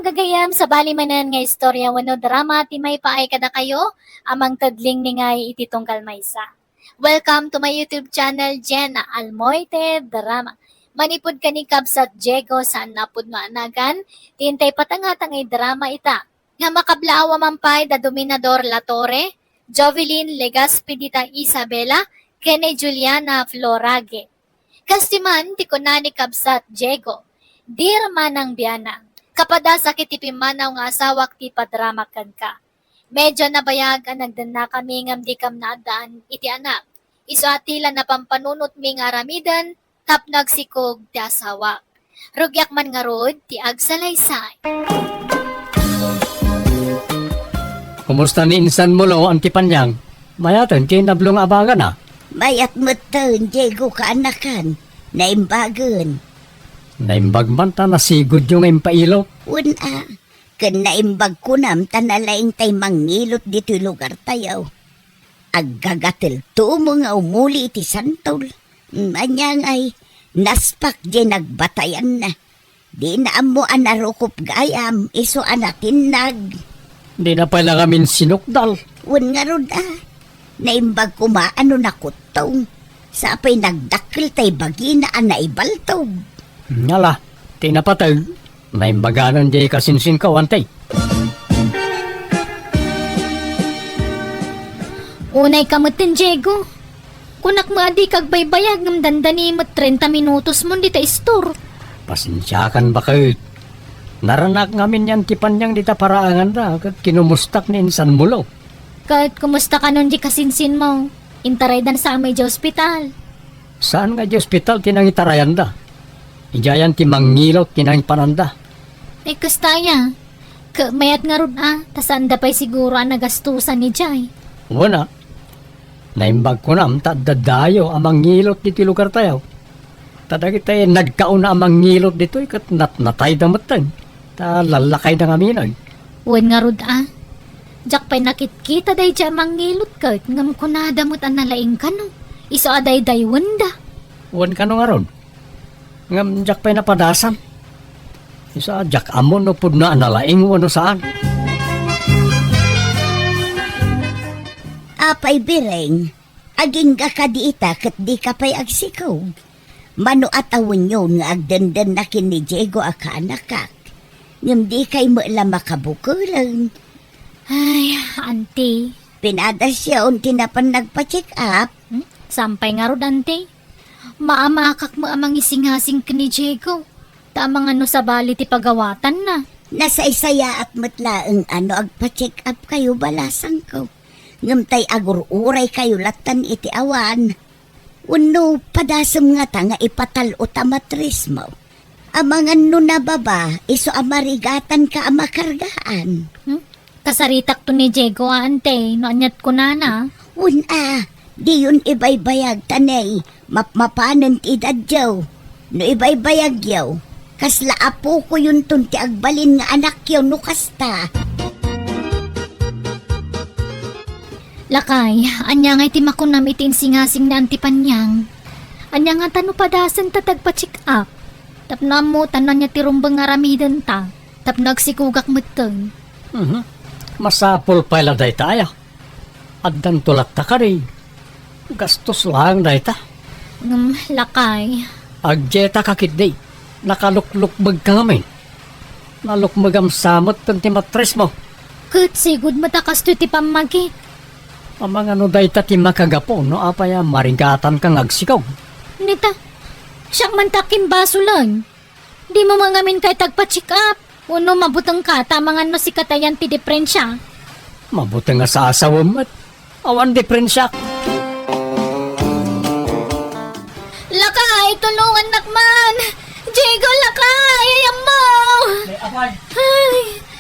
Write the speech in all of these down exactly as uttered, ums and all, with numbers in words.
Gayam, sabali manen nga istorya wenno drama ti maipaay kadakayo a mangted linglingay iti tunggal maysa. Welcome to my YouTube channel, Jenna Almoite Drama. Manipud ken ni Kabsat Diego, saan a pudno a nagan, ti intay patangatan nga drama ita. Nga makablaaw a man pay da Dominador Latorre, Jovelyn Legaspi dita Isabela, ken ni Juliana Florage. Kas ti man ti kuna ni Kabsat Diego, "Dear Manang Biana, kapadas a ket ti pimmanaw nga asawak ti padramak kenka. Medyo nabayag a nagdennakami ngem dikam naaddaan iti anak. Isu a ti la napampanunotmi nga aramiden tapno agsikog ti asawak. Rugiak man ngarud ti agsalaysay." Kumusta ni insan Mulo, Auntie Panyang? Mayaten ti nablo nga abagana? Mayat metten, Diego, kaanakan. Naimbagen. Naimbag man ta nasigudyo nga impailok. Wen a, ken naimbag kunam ta nalaing tay mangngilot ditoy lugartayo. Aggagatelto mo nga umuli iti santol. Mm, ania ngay, naspak diay nagbatayanna. Dina ammo a narukop gayam, isu a natinnag. Dina pay la ngamin sinukdal. Wen ngarud a, naimbag koma a no nakuttong. Sapay nagdakkel tay bagina a naibaltog. Nala, ti napateg, naimbaganan diay kasinsinkaw, Auntie. Unay ka metten, Diego. Kunak met a dika agbaybayag ngem dandani met trenta minutos mon dita istor. Pasensiakan, baket. Naranak ngamin ni Auntie Panyang dita paraanganda ket kinumustak ni insan Mulo. Ket kumusta kanon diay kasinsinmo? Intaraydan sa amay idiay ospital? Saan nga idiay ospital ti nangitarayanda? Idiayan ti mangngilot ti nangipananda. Ay, kasta aya. Ket mayat ngarud a, ta saanda pay siguro a nagastosan idiay. Wen a, naimbag kunam ta adda dayo a mangngilot ditoy lugartayo. Ta dagiti nagkauna a mangngilot ditoy ket natnatayda metten, ta lallakayda ngamin. Wen ngarud a, diak pay nakitkita daydiay a mangngilot ket ngem kunada met a nalaing kano, isu a daydayawenda. Wen kano ngarud? Ngem diak pay napadasan. Isu a diak ammo no pudno a nalaing wenno saan. Apay, Bireng, agingga kadi ita ket dika pay agsikog? Mano a tawenyon nga agdendenna ken ni Diego a kaanakak, ngem dikay met la makabukeleng. Ay, Auntie. Pinadasyon ti napan nagpa-check up? Hmm? Saan pay ngarud, Auntie? Maamakak met a mangisingasing ken ni Diego. Ta amangan no sabali ti pagawatanna. Nasaysayaat met laeng a no agpa-check up kayo, balasangko. Ngem tay agur-uray kayo lattan iti awan. Wenno padasem ngata nga ipatal-o ta matrismo? Amangan no nababa, isu a marigatanka a makargaan. Hmm? Kasaritakto ni Diego a, Auntie, no aniat kunana. Wen a, diyon ibaybayag ta nay, mapmapanen ti edadyo. No ibaybayagyo, kasla apokoyonton ti agbalin nga anakyo no kasta. Lakay, ania ngay ti makunam iti insingasing ni Auntie Panyang? Ania ngata no padasen ta tagpa-check up? Tapno ammotan no ania ti rumbeng nga aramidenta, tapno agsikogak metten. Mhm. Masapul pay la dayta aya. Addanto latta kadi. Gastos laeng dayta. Ngem, lakay. Agdieta ka ketdi. Nakaluklukbegka ngamin. Nalukmegam sa metten ti matrismo. Ket sigud met a kastoy ti pammagik. Amangan no dayta ti makagapu no apay a marigatanka nga agsikog. Nita, siak man ta kimbasolen. Dimo man ngamin kayat agpa-check up? Wenno mabutengka ta amangan no sika ta yan ti diperensia? Mabuteng a saasawem met. Awan diperensiak. Lakay, tulongannak man! Diego, lakay! Ay, ammo! Ay, apay! Ay!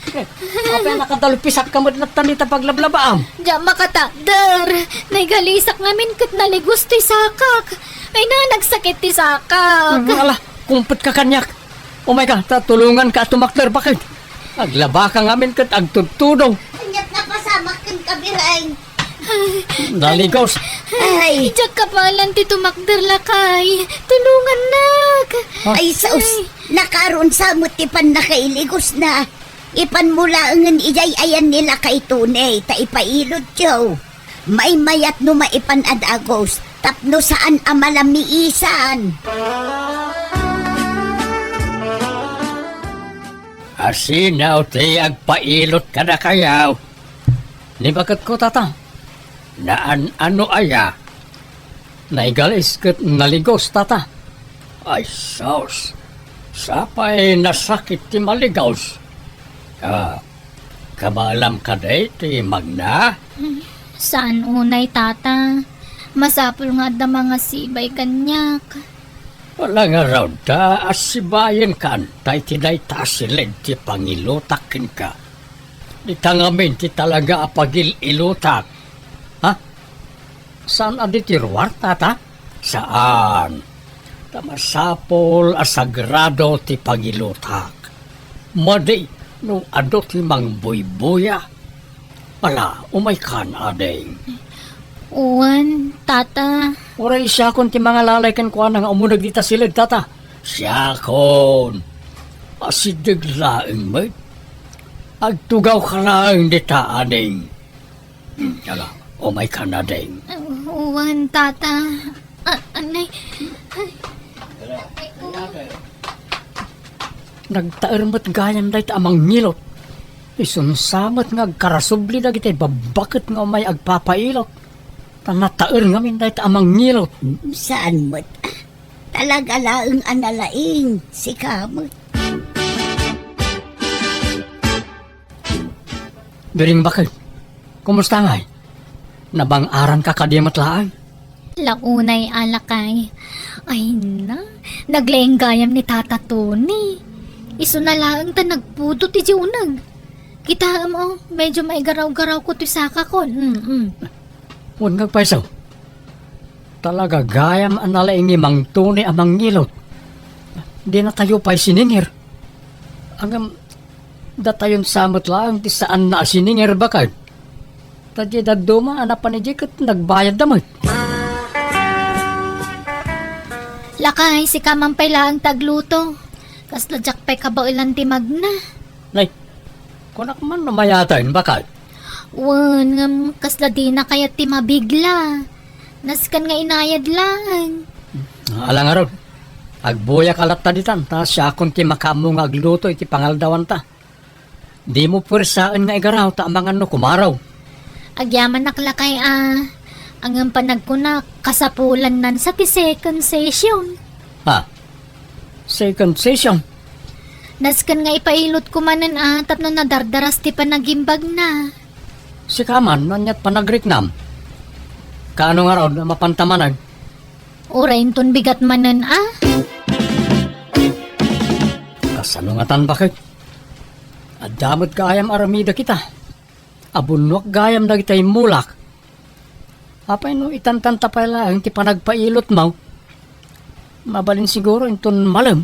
Eh, apay, nakadalpisak ka met latta dita paglablabaam? Diak makatakder. Naigalisak ngamin ket naligos ti sakak. Ay na, nagsakit ti sakak. Hmm, ala, kumpet ka kaniak. Umay ka, ta tulongan ka a tumakder, baket. Aglaba ka ngamin ket agtudtudong. Kaniak napasamak ken kabireng. Naligos. Ay. Diak kapalan ti tumakder, lakay. Tulongannak. Ha? Ay, sus. Ay. Nakaarun sa met ti pannakailigosna. Ipanmo laengen idiay ayan ni Lakay Tony ta ipailotyo. Maymayat no maipan a dagus tapno saan a malamiisan. Asino ti agpailot kadakayo? Ni baketko, tata. Naan-ano aya? Naigalis ket naligos, tata. Ay, sus. Sapay nasakit ti maligos. Ah, kabaelam kadi ti magna? Saan unay, tata. Masapul nga adda mangasibay kaniak. Wala ngarud ta asibayenka anta iti dayta a siled ti pangilutak kenka. Dita ngamin ti talaga a pagil-ilutak. Ha? Saan a di ti ruar, tata? Saan. Ta masapul a sagrado ti pangilutak. Madi no adu ti mangbuybuya. Ala, umaykan, ading. Wen, tata. Uray siakon ti mangalalay kenkuana nga umuneg dita siled, tata. Siakon. Asideg laeng met. Agtugawka laeng dita, ading. Hmm, ala, umaykan, ading. Wen, tata. Ah, anay. Nagtaer met gayam dayta a mangilot. Isunsa met nga agkarasubli dagiti babbaket nga umay agpapailot. Ta nataer ngamin dayta a mangilot. Saan met. Talaga laeng a nalaing, sika met. Biring, baket, kumusta ngay? Nabang-aranka kadi met laeng? Launay a, lakay. Ay na, naglaing gayam ni Tata Tony. Isuna laeng ta nagpudot iti uneg. Kitaem, o, medyo maigaraw-garawko ti sakakon. Mm-mm. Wen nga agpayso. Talaga gayam a nalaing ni Mang Tony a mangilot. Dinatayo pay siningir. Ngem, datayon sa met laeng ti saanna a siningir, baket. Ta di dadduma a napan idiay ket nagbayadda met. Lakay, sika man pay laeng ti agluto. Kasla diak pay kabaelan ti magna. Nay, kunak man no mayaten, baket. Wen, ngem kasla dina kayat ti mabigla. Nasken nga inayad laeng. Ala ngarud, agbuyak a latta ditan, ta siakon ti makaammo nga agluto iti pangaldawanta. Dimo puersaen nga igaraw ta amangan no kumaro. Agyamanak, lakay, a. Ngem panagkunak, kasapulannan sa ti second session. Ha? Second session? Nasken nga ipailotko manen a tapno nadardaras ti panagimbagna. Sika man, no aniat panagriknam? Kaano ngarud a mapanta manen? Uray inton bigat manen a. Kasano ngatan, baket? Adda met gayam aramidek ita. Abunnuak gayam dagiti immulak. Apay no itantanta pay laeng ti panagpailotmo? Mabalin siguro inton malem.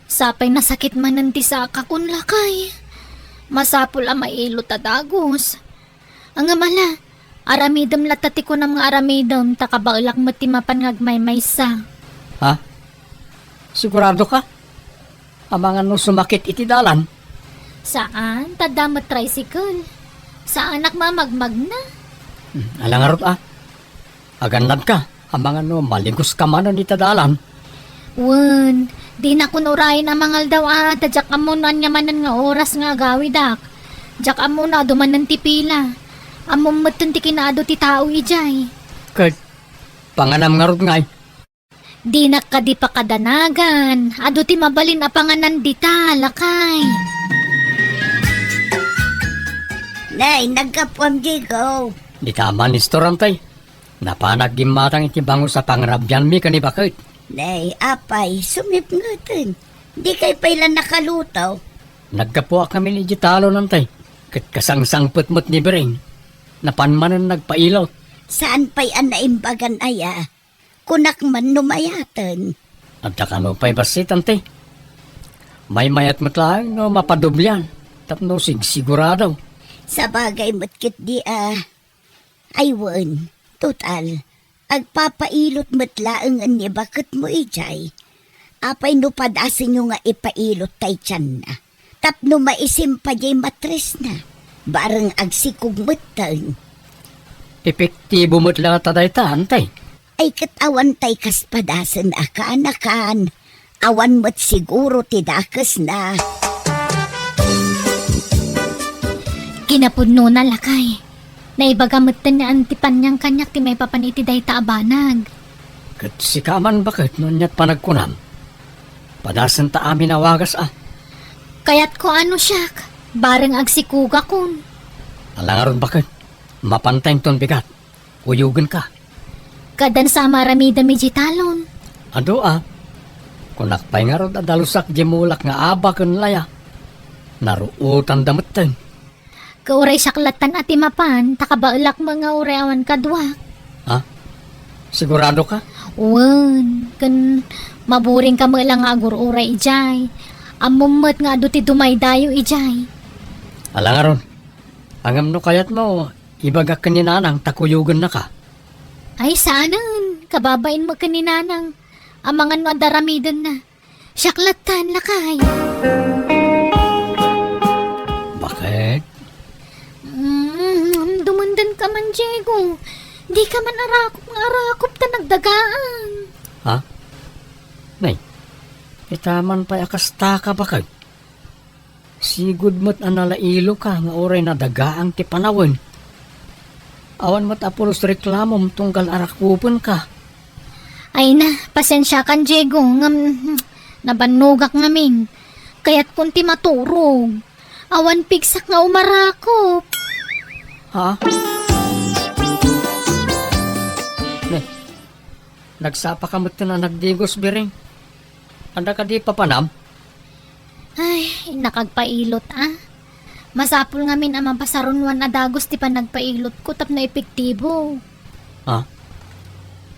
Sapay nasakit manen ti sakakon, lakay. Masapul a mailot a dagus. Ngem ala, aramidem latta ti kunam nga aramidem, ta kabaelak met ti mapan nga agmaymaysa. Ha? Sigurado ka? Amangan no sumakit iti dalan? Saan, ta adda met tricycle. Saanak mamagmagna. Hmm, ala ngarud a. Agannad ka, amangan no maligos ka manen ita dalan. Wen, dinakon urayen a mangaldaw a, ta diak ammo no ania manen nga oras nga agawidak. Diak ammo no adu manen ti pila. Ammom metten ti kinaadu ti tao idiay. Ket, panganam ngarud ngay. Dinak kadi pakadanagan. Adu ti mabalin a panganan dita, lakay. Nay, naggapuam, Diego. Dita man, Nestor, antay. Napanak gimmatang iti bangus a pangrabianmi ken ni baket. Nay, apay, sumipngeten. Dikay pay la nakaluto. Naggapuak ngamin idiay talon, antay. Ket kasangsangpet met ni Biring. Napan manen nagpailot. Saan pay a naimbagan aya? Kunak man no mayaten. Adda kano pay bassit, anti? Maymayat met laeng no mapadoblian, tapno sigsigurado. Sabagay met ketdi a. Ay wen, total, agpapailot met laengen ni baketmo idiay. Apay no padasenyo nga ipailot tay tianna? Tapno maisim pay diay matrisna, bareng agsikog metten. Epektibo met la ta dayta, Antay. Ay, ket awan tay kas padasen a kaanakan. Awan met siguro ti dakesna. Kinapudnona, lakay. Naibaga metten ni Auntie Panyang kaniak ti maipapan iti dayta a banag. Ket sika man, baket, no ania't panagkunam? Padasenta amin a wagas a. Kayatko a no siak, bareng agsikogakon. Ala ngarud, baket. Mapanta inton bigat. Kuyogenka. Kadansa a maaramidem idiay talon. Adu a. Kunak pay ngarud a dalusak diay mulak nga Aba ken Laya. Naruotanda metten. Ket uray siak lattan a ti mapan, ta kabaelak met nga uray awan kaduak. Ha? Sigurado ka? Wen, ken maburingka met la nga agur-uray idiay. Ammom met nga adu ti dumaydayo idiay. Ala ngarud. Ngem no kayatmo, ibagak ken ni Nanang ta kuyogennaka. Ay, saanen. Kababain met ken ni Nanang. Amangan no adda aramidenna. Siak lattan, lakay. Baket? Mm, dumendenka man, Diego. Dika man arakop nga arakop ta nagdagaan. Ha? Nay, ita man pay a kastaka, baket. Sigud met a nalailoka nga uray nadagaang ti panawen. Awan met a pulos reklamom tunggal arakopenka. Ay na, pasensiakan, Diego, ngem, hmm, nabannogak ngamin. Kayatkon ti maturog. Awan pigsak nga umarakop. Ha? Ne, nagsapaka met a nagdigos, Biring. Adda kadi papanam? Ay, nakagpailot, a. Masapul ngamin a mapasarunoan a dagus ti panagpailotko tapno epektibo. Ha?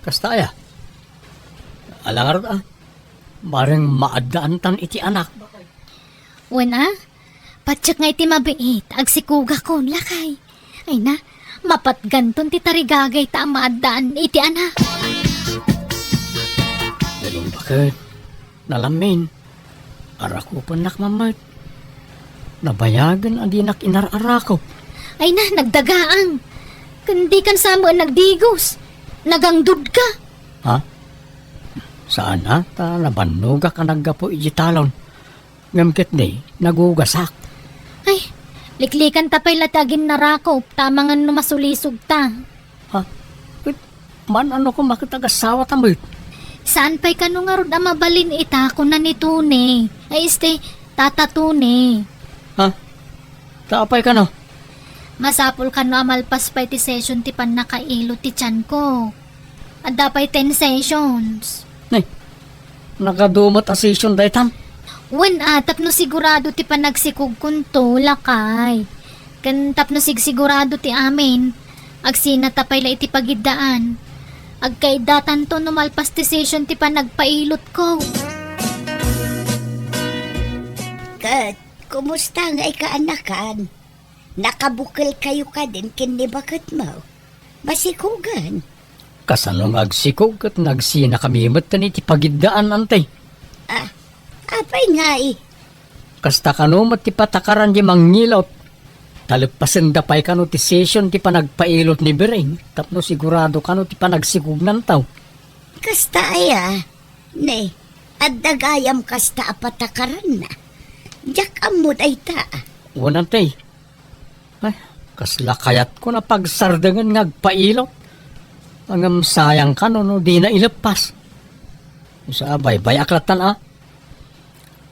Kasta aya? Ala ngarud, a. Bareng maaddaantan iti anak. Wen, a? Patiek nga iti mabiit, agsikogakon, lakay. Ay na, mapatganton ti tarigagayta a maaddaan iti anak. Biring, baket, nalamin. Arakopennak man met. Nabayagen a dinak inar-arakop. Ay na, nagdagaang. Ken dikan sa met nagdigos. Nagangdudka. Ha? Saan a, ta nabannogak a naggapu iti talon. Ngem ketdi, nagugasak. Ay, liklikanta pay la ti aginnarakop, ta amangan no masulisogta. Ha? Ket, man-ano koma ket agasawata met? Saan pay kano ngarud a mabalin ita, kuna ni Tony. Ay, este, Tata Tony. Ha? Ta apay kano? Masapul kano a malpas pay ti session ti pannakailot ti tianko. Adda pay ten sessions. Nay, nakadu met a session daytan? Wen a, tapno sigurado ti panagsikogkonto, lakay. Ken tapno sigsigurado ti amin, agsinata pay la iti pagiddaan. Agkaiddatanto no malpas ti session ti panagpailotko. Ket, kumusta ngay kaanakan? Nakabukelkayo kadin ken ni baketmo? Masikogen. Kasano nga agsikog ket nagsinakami metten iti pagiddaan, Antay? Ah, apay ngay? Kasta kano met ti patakaran ti mangilot. Taleppasenda pay kano ti session ti panagpailot ni Biring tapno sigurado kano ti panagsikog nantaw. Kasta aya? Ne, adda gayam kasta a patakaranna. Diak ammo dayta. Wen, Antay. Ay, kasla kayatko a pagsardengen nga agpailot. Ngem sayang kano no dina ileppas. Sa baybay-ak lattan a.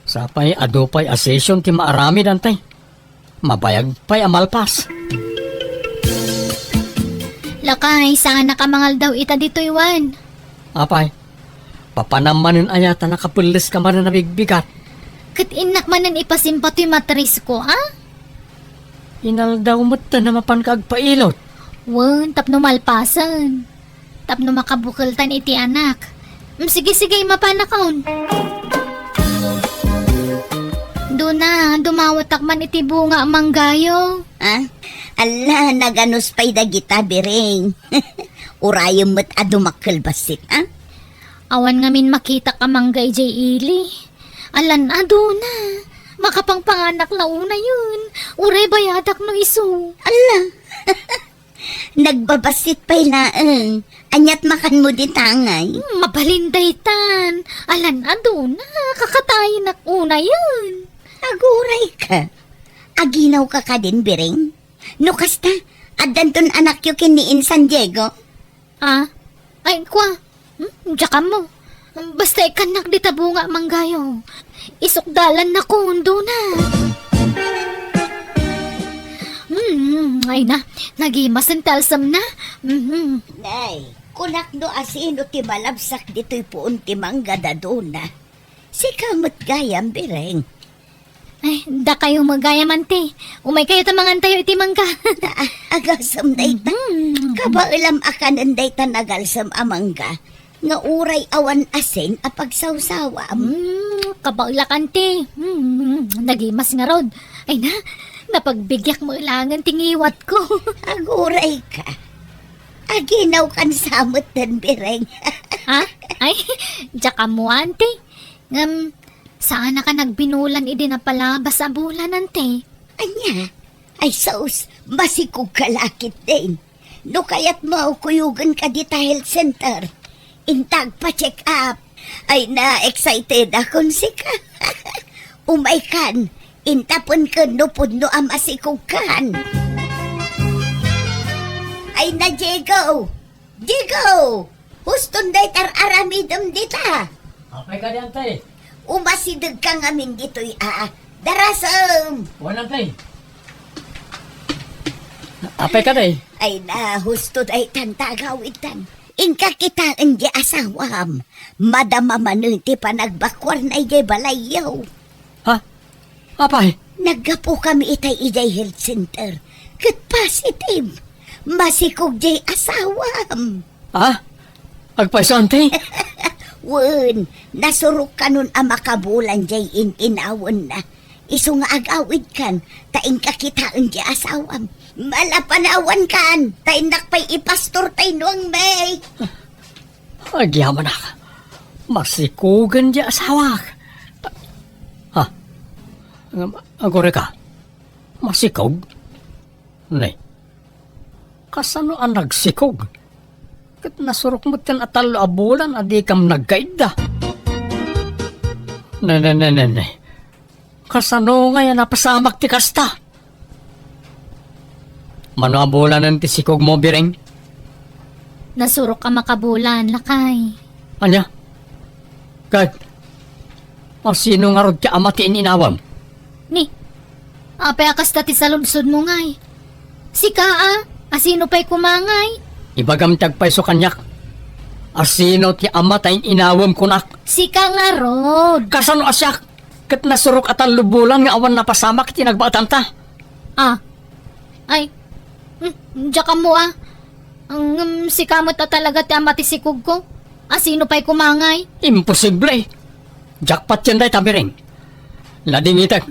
Sa pay adu pay a session ti maaramid, Antay. Mabayag pay a malpas. Lakay, saanak a mangaldaw ita ditoy, wen? Apay, papanam manen aya ta nakapelles ka manen a bigbigat? Ket innak manen ipasimpa toy matrisko, a? Inaldaw metten a mapanka agpailot. Wen, tapno malpasen. Tapno makabukeltan iti anak. Mm, sige, sige, mapanakon. Duna, dumawatak man iti bunga a manggayo. Ah? Alla, naganus pay dagita, Biring. Urayem met a dumakkel bassit, ah? Awan ngamin makitak a mangga idiay ili. Alan a duna. Makapangpang Anak la unayen, uray bayadak no isu. Ala, nagbabassit pay laeng. Ania't makanmo dita ngay? Hmm, mabalin daytan. Alan aduna, kakatayenak unayen. Aguray ka. Aginaw ka kadin, Biring? No kasta, addanton anakyo ken ni Insan Diego? Ah? Ay, kua. Hmm? Diak ammo. Basta ikkannak dita bunga a manggayo. Isukdalan na kundo na. Hmm, ay na. Nagimasen ti alsem na. Mhm. Nay, kunak no asino ti malabsak ditoy puon ti mangga daduna. Sika met gayam, Biring. Ay, dakayo met gayam, anti. Umay kayo ta mangantayo iti mangga. Ah, agasem dayta. Mhm. Kabaelam a kanen dayta nagalsem a mangga nga uray awan asin a pagsawsawam. Mm, kabaelak, anti. Mm, nagimas ngarud. Ay na, napagbigiak met laengen ti ngiwatko. Aguray ka. Aginaw kan sa met den, Biring. Ha? Ay, diak ammo, anti. Ngem, saanak a nagbinulan idi napalabas a bulan, anti. Ania? Ay sus, masikog ka la ketdin. No kayatmo, kuyogen ka dita health center. Inta agpa-check up. Ay na, excited akon sika. Umay kan, inta pen ken no pudno a masikog kan. Ay na, Diego! Diego! Huston dayta ar-aramidem dita. Apay kadi, anti? Umasideg ka ngamin ditoy a darasem. Wen, anti. Apay kadi? Ay na, husto daytan ta agawidtan. Inka kitaen di asawam. Madama manen ti panagbakuarna idiay balayyo. Ha? Apay? Naggapukami itay idiay health center. Ket positive. Masikog diay asawam. Ha? Agpayso, anti? Wen, nasurok kanon a makabulan diay in-inawenna. Isu nga agawidkan, ta inka kitaen diay asawam. Malapanawankan, ta innak pay ipastor tay nuangmi. Agyamanak. Masikogen diay asawak. Ha? Ngem, aguray ka? Masikog? Ne. Kasano a nagsikog? Ket nasurok met ken a tallo a bulan a dikam nagkaidda. Ne, ne, ne, ne, ne. Kasano ngay a napasamak ti kasta? Mano a bulanen ti sikogmo, Biring? Nasurok a makabulan, lakay. Ania? Ket, asino ngarud ti ama ti in-inawem? Ni, apay a kasta ti saludsodmo ngay? Sika a, asino pay koma ngay? Ibagam ti agpayso kaniak. Asino ti ama ta in-inawem kunak? Sika ngarud. Kasano a siak? Ket nasurok a tallo bulan nga awan napasamak iti nagbaetanta. Ah. Ay. Hmm, diak ammo a. Ngem sika met a talaga ti ama ti sikogko. Asino pay koma ngay? Imposible. Diak patien dayta, Biring. Ladingitek.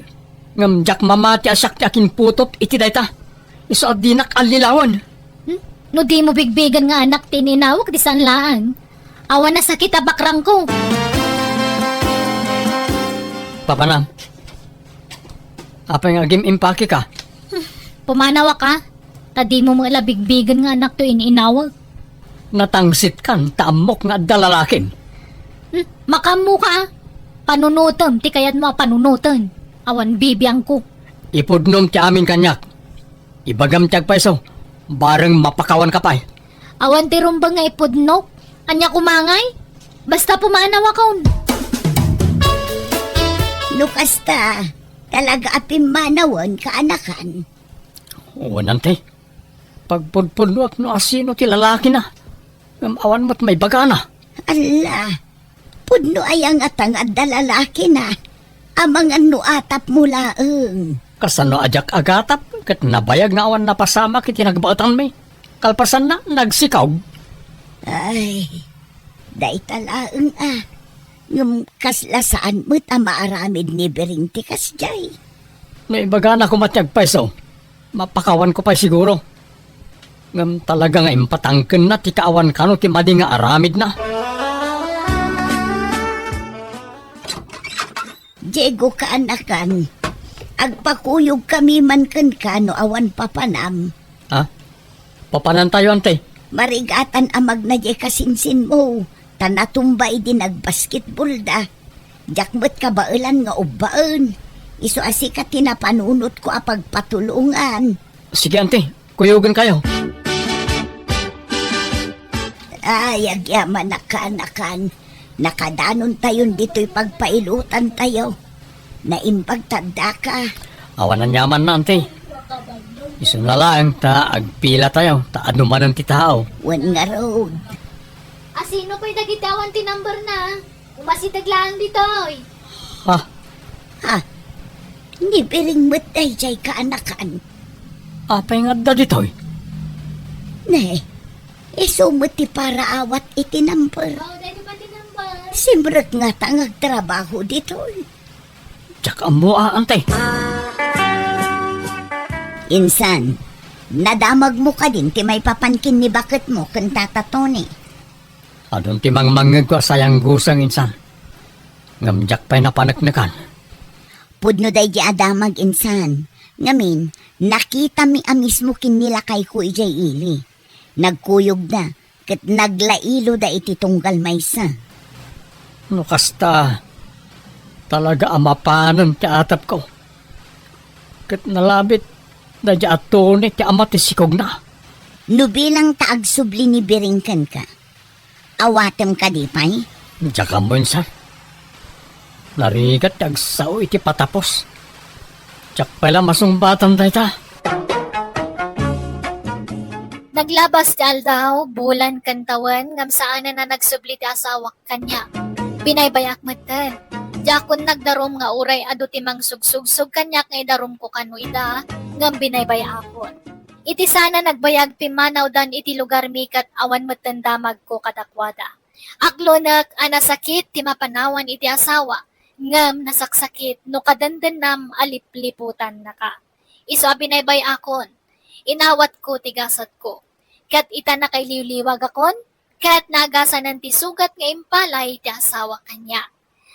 Ngem diak mamati a siak ti akinputot iti dayta. Isu a dinak allilawen. Hmm? No dimo bigbigen nga anak ti in-inawek, di saan laeng. Awan a sakit a bakrangko. Papanam. Apay nga agim-impake ka? Hmm. Pumanawak a. Ta dimo met la bigbigen nga anak ti in-inawek. Natangsitkan, ta ammok nga adda lalakim. Hmm. Makaammoka a. Panunotem ti kayatmo a panunoten. Awan bibiangko. Ipudnom ti amin kaniak. Ibagam ti agpayso, bareng mapakawanka pay. Awan ti rumbeng nga ipudnok. Ania koma ngay? Basta pumanawakon. No kasta, talaga a pimmanawen, kaanakan. Wen, anti. Pagpudpudnoak no asino ti lalakina. Ngem awan met maibagana. Alla, pudno aya ngata nga adda lalakina? Amangan no atapmo laeng. Kasano a diak agatap ket nabayag nga awan napasamak iti nagbaetanmi? Kalpasanna, nagsikog. Ay, dayta laeng a. Ngem kasla saan met a maaramid ni Biring ti kasdiay. No ibagana koma ti agpayso, mapakawanko pay siguro. Ngem talaga nga impatangkenna ti kaawan kano ti madi nga aramidna. Diego, kaanakan, Agpakuyogkami man kenka no awan papanam. Ha? Papanantayo, ante? Marigatan a magna diay kasinsinmo, ta natumba idi nagbasketballda. Diak met kabaelan nga ubbaen. Isu a sika ti napanunotko a pagpatulongan. Sige, ante. Kuyogenkayo. Ay, agyamanak, kaanakan. Nakadanontayon ditoy pagpailotantayo. Naimbag ta addaka. Awan aniamanna, ante. Isuna laeng ta agpilatayo, ta adu manen ti tao. Wen ngarud. A, sino pay dagiti awan ti numberna? Umasideg laeng ditoy. Ha? Ha? Ni Biring met daydiay, kaanakan. Apay nga adda ditoy? Ne, isu met ti paraawat iti number. Oh, daytoy pay ti number. Simrek ngata nga agtrabaho ditoy. Diak ammo a, ante. Insan, nadamagmo kadin ti maipapan ken ni baketmo ken Tata Tony? Adun ti mangmangngegko a sayangguseng, insan. Ngem diak pay napaneknekan. Pudno daydi a damag, insan. Ngamin, nakitami a mismo ken ni lakayko idiay ili. Nagkuyogda, ket naglailoda iti tunggal maysa. No kasta, talaga a mapanen ti atepko. Ket nalabit, daydi a Tony ti ama ti sikogna. No bilang ta agsubli ni Biring kenka, awatem kadi pay? Diak ammo, insan. Narigat ti agsao iti patapos. Diak pay la masungbatan dayta. Naglabas ti aldaw, bulan ken tawen, ngem saanen a nagsubli ti asawak kaniak. Binaybayak metten. Diakon nagdarum nga uray adu ti mangsugsugsog kaniak nga idarumko kano ida, ngem binaybayakon. Iti sana nagbayag, pimmanawdan iti lugarmi ket awan metten damagko kadakuada. Aklonek a nasakit ti mapanawan iti asawa, ngem nasaksakit no kadendennam a lipliputannaka. Isu a binaybay-akon, inawatko ti gasatko, ket ita nakailiwliwagakon, ket naagasanen ti sugat nga impalay ti asawa kaniak.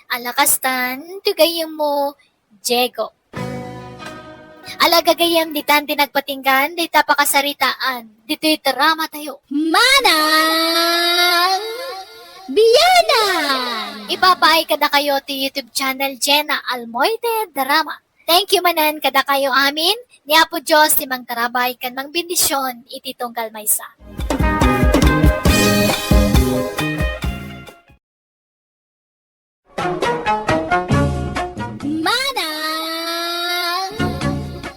Ala kastan ti gayyemmo, Diego. Ala gagayyem, ditan ti nagpatinggan dayta pakasaritaan ditoy dramatayo. Manang Bianan! Ipapaay kadakayo ti YouTube channel Jenna Almoite Drama. Thank you manen kadakayo amin, ni Apo Dios ti mangtarabay ken mangbendisyon iti tunggal maysa. Manang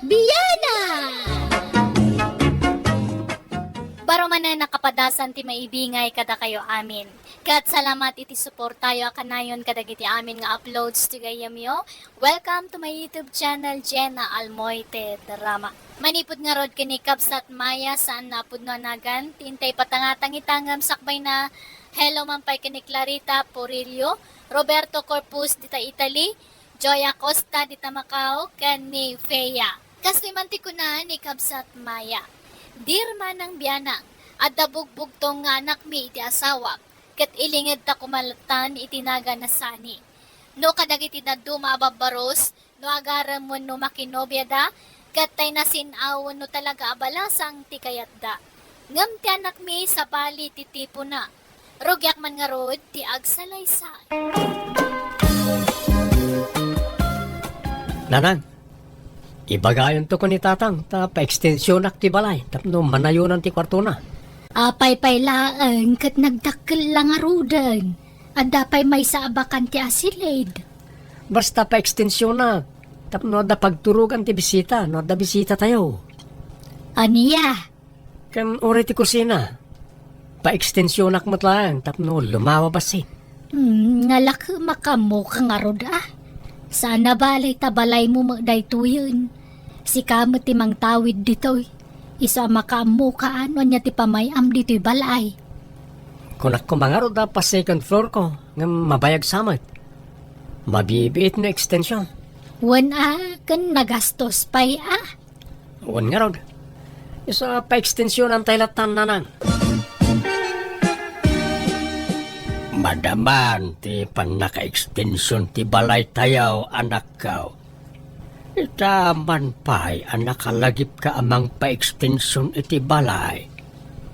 Bianan! Baro manen a kapadasan ti maibingay kadakayo amin. Ket salamat iti suportayo a kanayon kadagiti amin nga uploads ti gayyemyo. Welcome to my YouTube channel, Jenna Almoite Drama. Manipud ngarud ken ni Kabsat Maya, saan a pudno a nagan, ti intay patangatang ita ngem sakbayna, hello man pay ken ni Clarita Porillo, Roberto Corpus dita Italy, Joy Acosta dita Macau, ken ni Fea. Kastoy man ti kuna ni Kabsat Maya, Dear Manang Bianang, adda bugbugtong nga anakmi iti asawak, ket ilingedta koma lattan iti nagan a sani. No kadagiti dadduma a babbaros, no agarem wenno makinobiada, ket tay nasin-aw wenno talaga a balasang ti kayatda. Ngem ti anakmi sabali ti tipona. Rugiak man ngarud ti agsalaysay. Nanang, ibagayonto ken ni Tatang ta paekstensionak ti balay tapno manayonan ti kuartona. Apay pay laeng ket nagdakkel la ngaruden. Adda pay maysa a bakan ti asilid. Basta paekstensionak tapno adda pagturogan ti bisita no adda bisitatayo. Ania? Ken uray ti kusina, paekstensionak met laeng tapno lumawa bassit. Hmm, nalakemak ammoka ngarud a. Saan a bale ta balaymo met daytoyen. Sika met ti mangtawid ditoy. Isu a makaammoka no ania ti pamay-am ditoy balay. Kunak koma ngarud a pa-second floor ko, ngem mabayag sa met. Mabibiit no ekstension. Wen a, ken nagastos pay a. Wen ngarud. Isu a paekstensionantay lattan, Nanang. Madaman ti pannakaekstension ti balaytayo, anakko. Ita man pay a nakalagipka a mangpaekstension iti balay.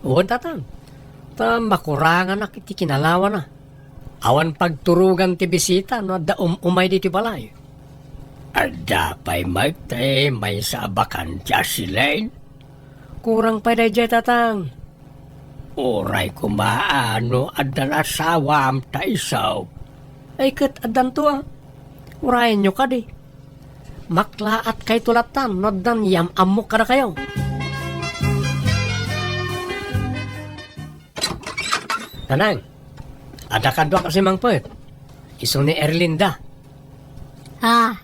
Wen, tatang, ta makuranganak iti kinalawana. Awan pagturogan ti bisita no adda um-umay ditoy balay. Adda pay met ti maysa a bakante a silen? Kurang pay daydiay, tatang. Uray koma a no addan asawam ta isu. Ay, ket addanto a. Urayenyo kadi. Maklaatkayto latta no addan yam-ammok kadakayo. Nanang, adda kaduak a simangpet. Isu ni Erlinda. Ah,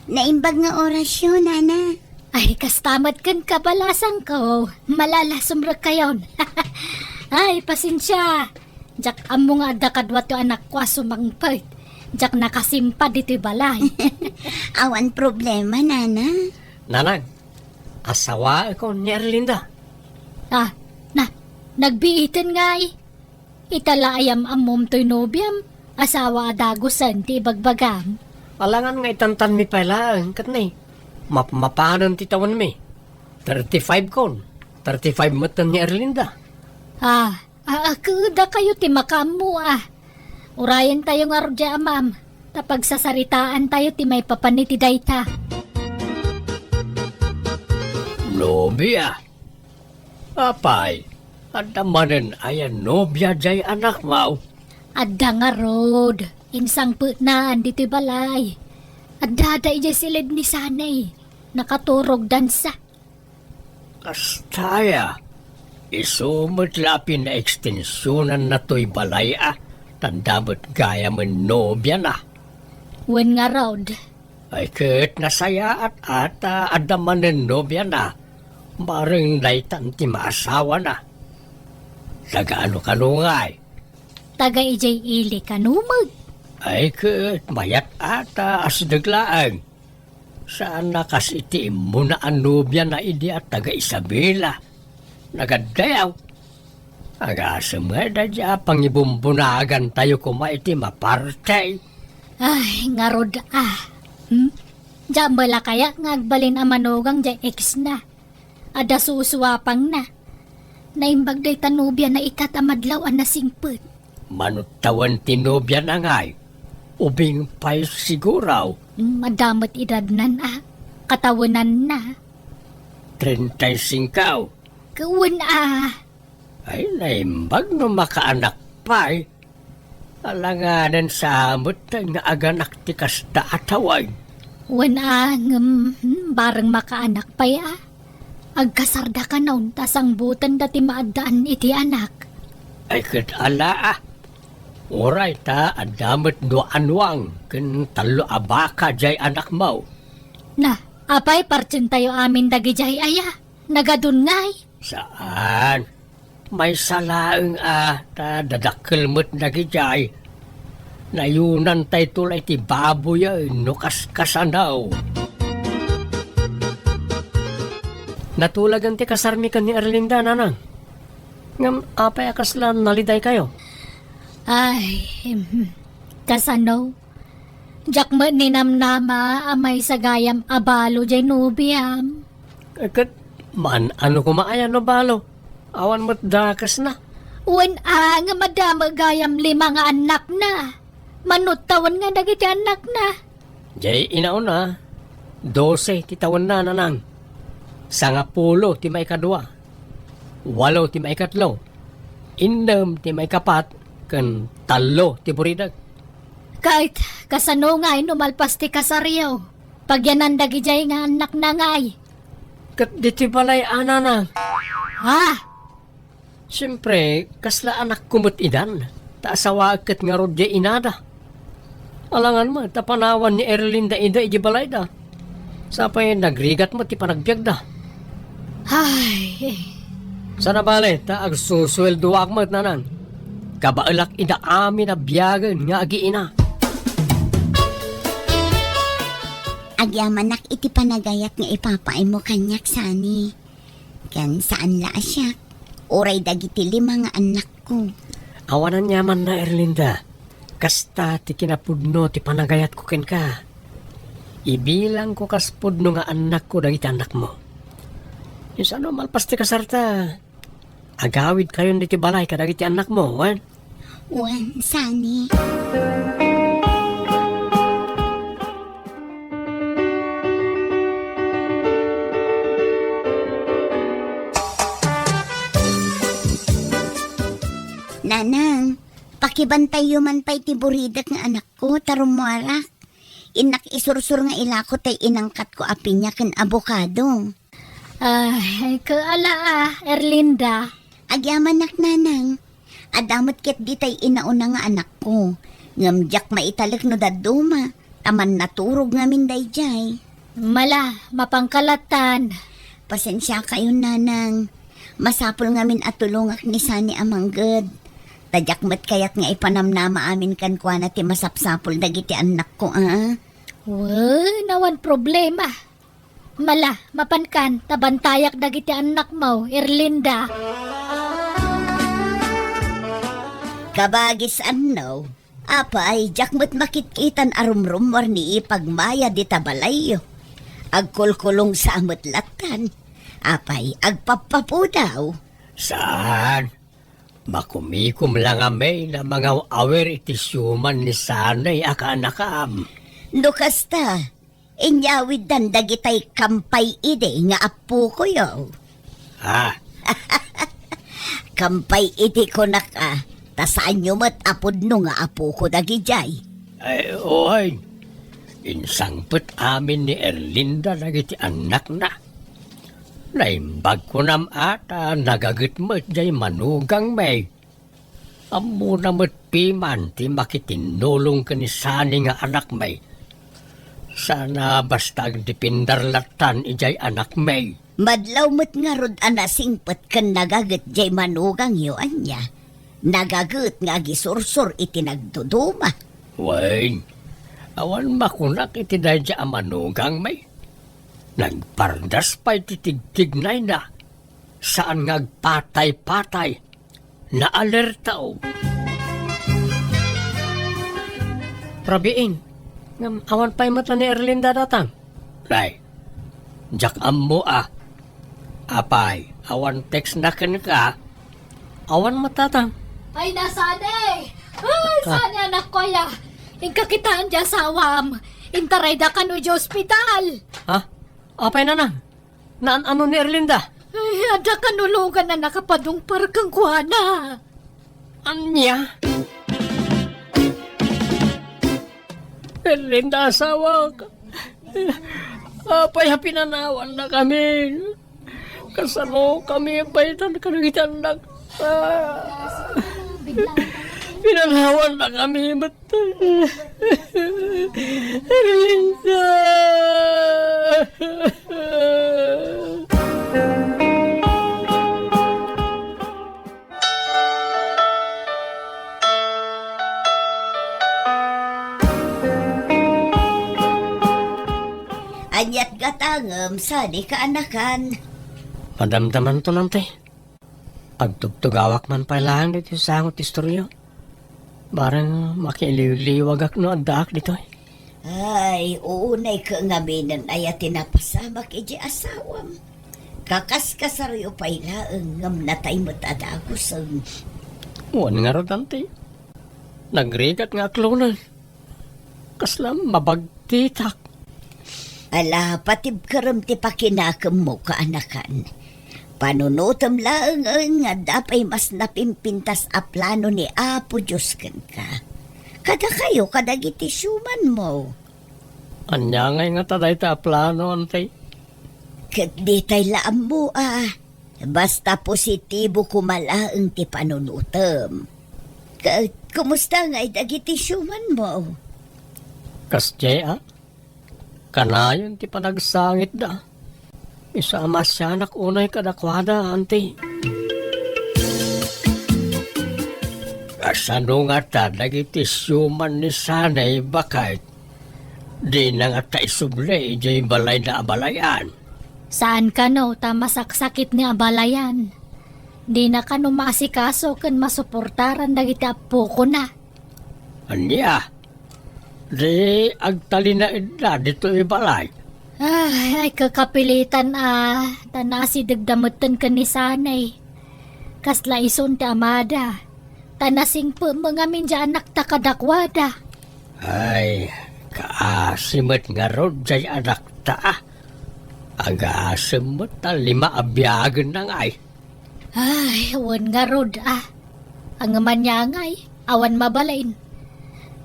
Naimbag nga orasyo, nana. Ay, kasta met ken kabalasangko. Malalasumrekkayon. Ay, pasensia. Diak ammo nga adda kaduato anakko a sumangpet. Diak nakasimpa ditoy balay. Awan problema, nana. Nanang, asawaekon ni Erlinda. Ah, na, nagbiiten ngay. Ita la a yam-ammom toy nobiam, asawa a dagusen ti ibagbagam. Alangan nga itantanmi pay laeng, ket ni, mapmapanen ti tawenmi. Thirty-five kon, thirty-five metten ni Erlinda. Ah, ah, ah, ket dakayo ti makaammo, ah. Urayentayo ngarud diay amam, ta pagsasaritaantayo ti maipapan iti dayta. Nobia? Apay, adda manen aya nobia diay anakmo? Adda ngarud, insangpetnaan ditoy balay. Addada idiay siled ni Sanay. Nakaturog dansa. Kasta aya, isu met la a pinaekstensionanna toy balay a, ta adda met gayamen nobiana. Wen ngarud. Ay, ket nasayaat a ta adda manen nobiana. Bareng daytan ti maasawana. Taga ano kano ngay? Taga idiay ili kano met. Ay, ket mayat a ta asideg laeng. Saan a kas iti immuna a nobiana idi a taga Isabela. Nagaddayaw. Agasem nga daydiay a pangibumbunagantayo koma iti maparti. Ay, ngarud a. Hmm? Diak met la kayat nga agbalin a manugang diay ex na. Adda susuapangna. Naimbag dayta nobiana ita ta madlaw a nasingpet. Mano tawen ti nobiana ngay? Ubing pay siguro. Hmm, adda met edadnan a. Katawenanna. Treinta y cinco. Wen a. Ay, naimbag no makaanak pay. Alanganen sa met nga aganak ti kasta a tawen. Wen a, ngem, hmm, bareng makaanak pay a. Agkasarda kanon ta sangbutenda ti maaddaan iti anak. Ay, ket ala a. Uray ta adda met dua a nuang ken tallo a baka diay anakmo. Na, apay, partentayo amin dagidiay aya? Nagadun ngay? Saan. Maysa laeng a ta dadakkel met dagidiay. Nayunantayto la iti baboyen no kaskasano. Natulagan ti kasarmi ken ni Erlinda, nanang. Ngem apay a kasla nalidaykayo? Ay, hmm, kasano? Diak met ninamnama a maysa gayam a balo diay nobiam. Eh, ket maan-ano koma aya no balo? Awan met dakesna. Wen a, ngem adda met gayam lima nga annakna. Mano tawen nga dagiti annakna? Diay inauna, dose ti tawenna, nanang. Sangapulo ti maikadua. Walo ti maikatlo. Innem ti maikapat. Ken tallo ti buridek. Ket kasano ngay no malpas ti kasaryo? Pagyanan dagidiay nga annakna ngay? Ket ditoy balay a, nanang. Ha? Siempre, kasla anakko met idan, ta asawaek ket ngarud diay inada. Alangan met ta panawan ni Erlinda ida idiay balayda. Sapay nagrigat met ti panagbiagda. Ay. Saan a bale, ta agsusueldoak met, nanang. Kabaelak ida amin a biagen nga agiina. Agyamanak iti panagayat nga ipapaaymo kaniak, Sani. Ken saan la a siak, uray dagiti lima nga annakko. Awan aniamanna, Erlinda. Kasta ti kinapudno ti panagayatko kenka. Ibilangko kas pudno nga annakko dagiti annakmo. Insano malpas ti kasarta, agawidkayon ditoy balay kadagiti annakmo, wen? Wen, sani. Nanang, pakibantayyo man pay ti buridek nga anakko, ta rummuarak. Innak isursur nga ilako tay inangkatko a piña ken abokado. Ay, kaala a, Erlinda. Agyamanak, Nanang. Adda met ket ditay inauna nga anakko. Ngem diak maitalek no dadduma, ta mannaturog ngamin daydiay. Mala, mapanka lattan. Pasensiakayon, Nanang. Masapul ngamin a tulongak ni Sani a mangged. Ta diak met kayat nga ipanamnama amin kenkuana ti masapsapul dagiti annakko, a? Wen, awan problema. Mala, mapankan, ta bantayak dagiti annakmo, Erlinda. Kabagis anno, apay, diak met makitkitan a rumrummuar ni ipagmaya dita balayyo. Agkulkulong sa met lattan. Apay, agpappapudaw? Saan? Makumikom la ngamin a mangaw-awir iti siuman ni Sani a kaanakam. No kasta, inyawiddan dagitay kampay idi nga appokoyo. Ha? Kampay idi kunak a, ta saanyo met a pudno nga apoko dagidiay. Ay, uy. Insangpet amin ni Erlinda dagiti annakna. Naimbag kunam a ta nagaget met jay manugangmi. Ammona met piman ti makitinnulong ken ni Sani nga anakmi. Sana basta agdepender lattan idiay anakmi. Madlaw met ngarud a nasingpet ken nagaget jay manugangyo, ania? Nagaget nga agisursur iti nagduduma. Wen, awan makunak iti daydiay a manugangmi. Nagpardas pay ti tigtignayna. Saan nga agpatay-patay. Naalerta, o. Rabiin, ngem awan pay met la ni Erlinda datang. Nay, diak ammo a. Apay, awan text na kenka? Awan met datang. Ay, Sani! Ay, ah. Sani, anakko, aya. Inka kitaen ti asawam. Intarayda kano idiay ospital. Ha? Apay, Nanang? Naan-ano ni Erlinda? Ay, adda kanulogan a nakapadungpar kenkuana. Ania? Erlinda, asawak. Apay a pinanawannakami? Kasano kami paytan kadagiti annak? Ah. Pinanawannakami met. Erlinda! Aniat gatangem, Sani, kaanakan? Madamdamanto, Nanti. Pagtugtugawak man pay laeng ditoy sango ti istoryo. Bareng makiiliwliwagak no addaak ditoy. Ay, unay ket ngaminen aya ti napasamak idiay asawam. Kakaskasaryo pay laeng ngem natay met a dagusen. Wen ngarud, Auntie. Nagrigat nga aklonen. Kasla mabagtitak. Ala, patibkerem ti pakinakemmo, kaanakan. Panunotem laeng nga adda pay mas napimpintas a plano ni Apo Dios kenka. Kadakayo, kadagiti siumanmo. Ania ngay ngata dayta a plano, Auntie? Ket ditay la ammo a. Basta positibo koma laeng ti panunotem. Ket kumusta ngay dagiti siumanmo? Kasdiay a? Kanayon ti panagsangitda. Isu a maasianak unay kadakuada, Auntie. Kasano ngata dagiti siuman ni Sanay, baket? Dina ngata isubli idiay balayna a balayan. Saan kano ta masaksakit ni a balayan. Dina kano maasikaso ken masuportaran dagiti appokona. Ania? Di agtalinaedda ditoy balay. Ay, ay, kakapilitan a, ta nasidegda metten ken ni Sanay. Kasla isun ti amada. Ta nasingpet met ngamin diay anakta kadakuada. Ay, kaasi met ngarud diay anakta, a. Agasem met ta lima a biagenna ngay. Ay, wen ngarud, a. Ania man ngay, awan mabalin.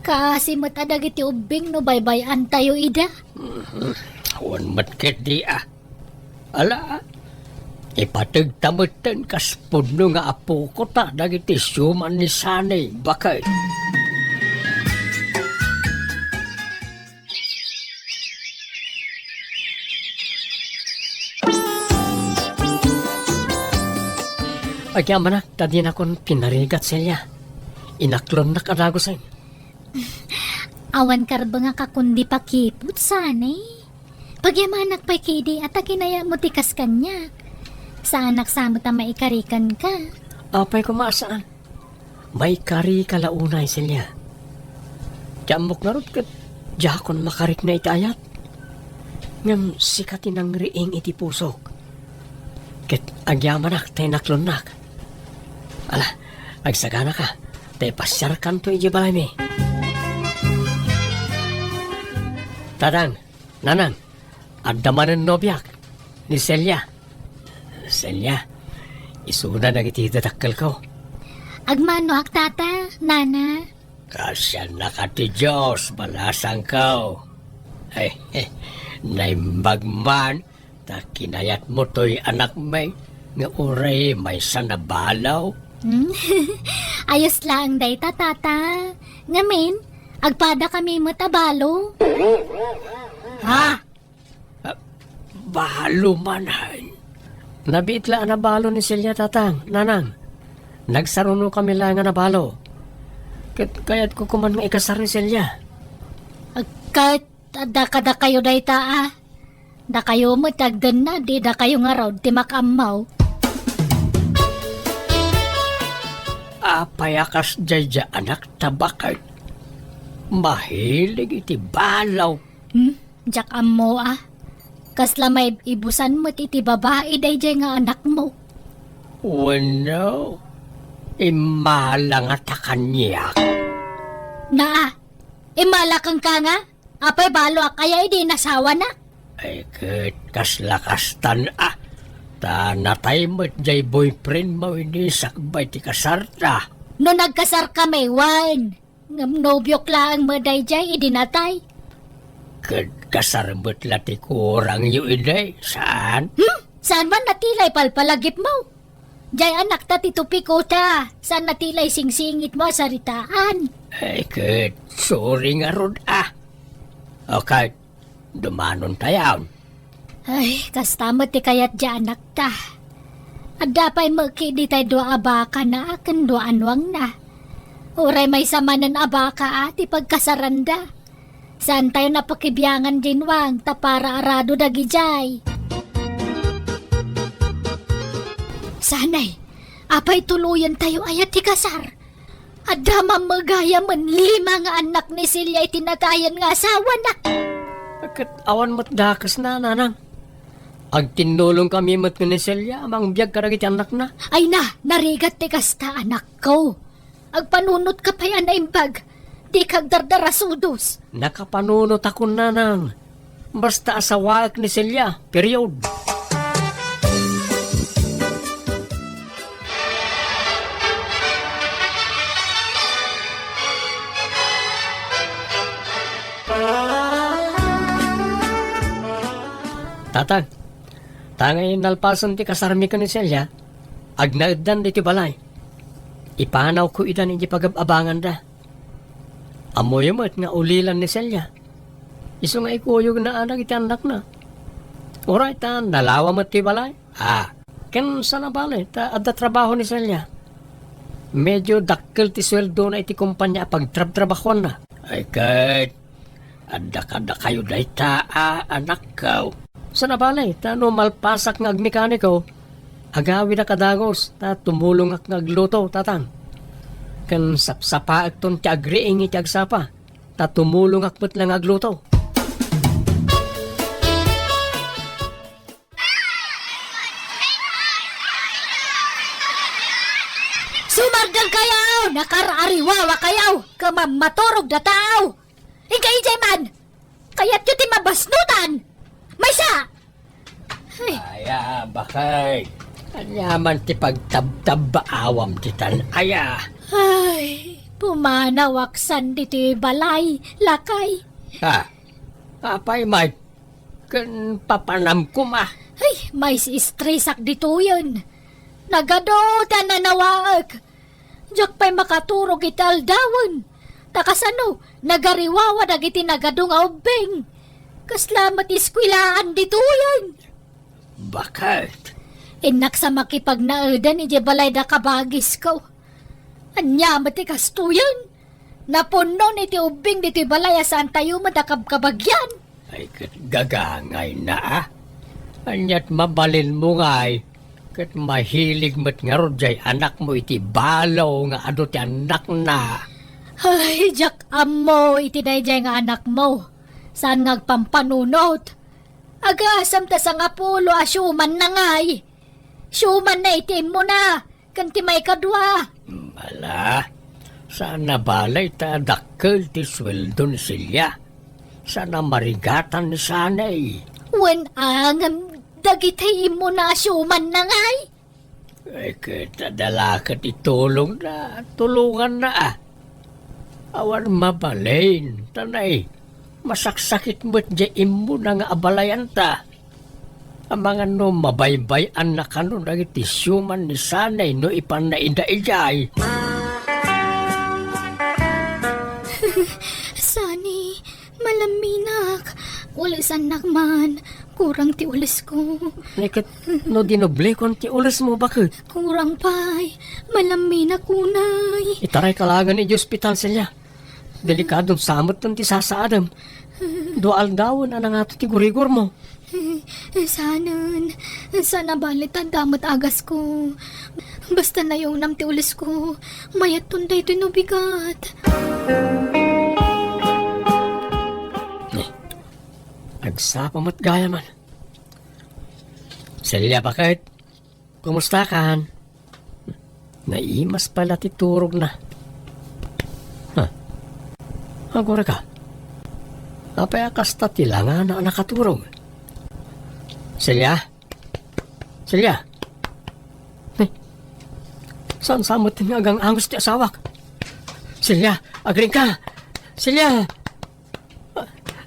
Kaasi met a dagiti ubbing no baybay-antayo ida. Mhm. Wen met ketdi, a. Ala, ipategta metten kas pudno nga apokota dagiti siuman ni Sanay, baket. Agyamanak, ta dinakon pinarigat, Celia. Inaklonnak a dagusen. Awan karbengak a kundi pakiput, Sanay. Pagyamanak pay ketdi, a ta kinayatmo ti kas kaniak. Saanak sa met a maikari kenka. Apay koma a saan? Maikarika la unay, Celia. Ti ammok ngarud ket diakon makarikna iti ayat. Ngem sika ti nangriing iti pusok. Ket agyamanak ta inaklonnak. Ala, agsaganaka, ta ipasiarkanto idiay balaymi. Tatang, Nanang, adda manen nobiak, ni Celia. Celia, isuna dagiti dadakkelko. Agmanoak, Tata, Nana. Kaasiannaka ti Dios, balasangko. Ay, eh, naimbag man, ta kinayatmo toy anakmi, nga uray maysa a balo. Hmm? Ayos laeng dayta, Tata. Ngamin, agpadakami met a balo. Ha? Ah, balo manen. Nabiit la a nabalo ni Celia, Tatang, Nanang. Nagsarunokami laeng a nabalo. Ket kayatko koma nga ikasar ni Celia. Ket adda kadakayo dayta, a. Dakayo met ti agdennad, dakayo ngarud ti makaammo. Apay a kasdiay diay anakta, baket? Mahilig iti balo. Hmm? Diak ammo, a. Kasla maibusan met iti babai daydiay nga anakmo. Wenno, immala ngata kaniak. Naa, immala kenka nga? Apay baloak aya idi inasawanak? Ay, ket kasla kastan, a. Ta natay met diay boyfriendmo idi sakbay ti kasarta. No nagkasarkami, wen. Ngem nobiok laeng met daydiay idi natay. Ket kasar met la ti kurangyo idi, saan? Hmm? Saan man natilay palpalagipmo? Diay anakta ti tupiko ta, saan natilay singsingitmo a saritaan? Ay, ket, sorry ngarud, a. O ket, dumanontayon. Ay, kasta met ti kayat diay anakta. Adda pay met ketdi tay dua a bakana ken dua a nuangna. Uray maysa manen a baka a ti pagkasaranda. Saantayon a pakibiangan diay nuang ta para arado dagidiay. Sanay, apay tuloyentayo aya ti kasar? Adda mamagayam met lima nga annak ni Celia iti natayen nga asawana. Ket awan met dakesna, nanang. Agtinnulongkami met ken ni Celia a mangbiag kadagiti annakna. Ay na, narigat ti kasta, anakko. Agpanunotka pay a naimbag. Dika agdardarasudos. Nakapanunotakon, nanang. Basta asawaek ni Celia, period. Tatang, ta nga nalpasen ti kasarmi ken ni Celia, agnaeddan ditoy balay. Ipanawko idan iti pagab-abanganda. Ammoyo met nga ulilan ni Celia. Isu nga ikuyogna a dagiti annakna. Uray ta nalawa met ti balay. Ah, ken saan a bale ta adda trabaho ni Celia. Medyo dakkel ti sueldona iti kompania a pagtrabtrabahuanna. Ay ket, adda kadakayo dayta a anakko. Saan a bale ta no malpasak nga agmekaniko, agawidak a dagus ta tumulongak nga agluto, tatang. Ken sapsapaekton ti agriing iti agsapa. ta tumulongak met la nga agluto. Sumardengkayo! Nakar-ariwawa kayo! Ket mammaturog da tao! Inkay idiay man! Kayatyo ti mabasnutan! Maysa! Ay. Aya, bakay. Ania man ti pagtabtabbaawam ti tan-aya. Ay, pumanawak san ditoy balay, lakay. Ha? Apay, Mike? Ken papanam koma. Ay, maistresak ditoyen. Nagadu ti nanawaek. Diak pay makaturog iti aldawen. Ta kasano, nagariwawa dagiti nagadu nga ubbing. Kasla met eskuelaan ditoyen. Baket? Innak sa makipagnaedan idiay balay da kabagisko. Ania met ti kastoyen? Napunnon iti ubbing ditoy balay a saantayo met a kabkabagian. Ay, ket gagangayna, a? Aniat mabalinmo ngay, ket mahilig met ngarud jay anakmo iti balo nga adu ti annakna. Ay, diak ammo iti daydiay nga anakmo. Saan nga agpampanunot? Agasam ta sangapulo a siumanna ngay. Siumanna iti immuna, ken ti maikadua. Ala, saan a bale ta dakkel ti sueldo ni Celia. Saan a marigatan ni Sanay. Wen a ngem dagiti immuna a siumanna ngay? Ay, ket adda la ket itulongna, tulonganna, a. Awan mabalin, ta nay, masaksakit met jay immuna nga abalayanta. Amangan no mabaybay-anna kano dagiti siuman ni Sanay no ipanna ida idiay. Sani, malaminak. Ulesannak man. Kurang ti ulesko. Ay, ket no dinoblekon ti ulesmo, baket? Kurang pay. Malaminak unay. Itarayka laengen iti ospital, Celia. Delikadon sa met ti sasaadem. Dua aldawen a nangato ti gurigormo. Saanen, saan a bale ta adda met agasko. Basta nayawnam ti ulesko, mayatton daytoy no bigat. Agsapa met gayam. Celia, baket? Kumustakan? Naimas pay la ti turogna. Ha? Agurayka. Apay a kasta ti langana a nakaturog? Celia? Celia? Ay, saan sa met nga agang-angus ti asawak? Celia, agriingka! Celia!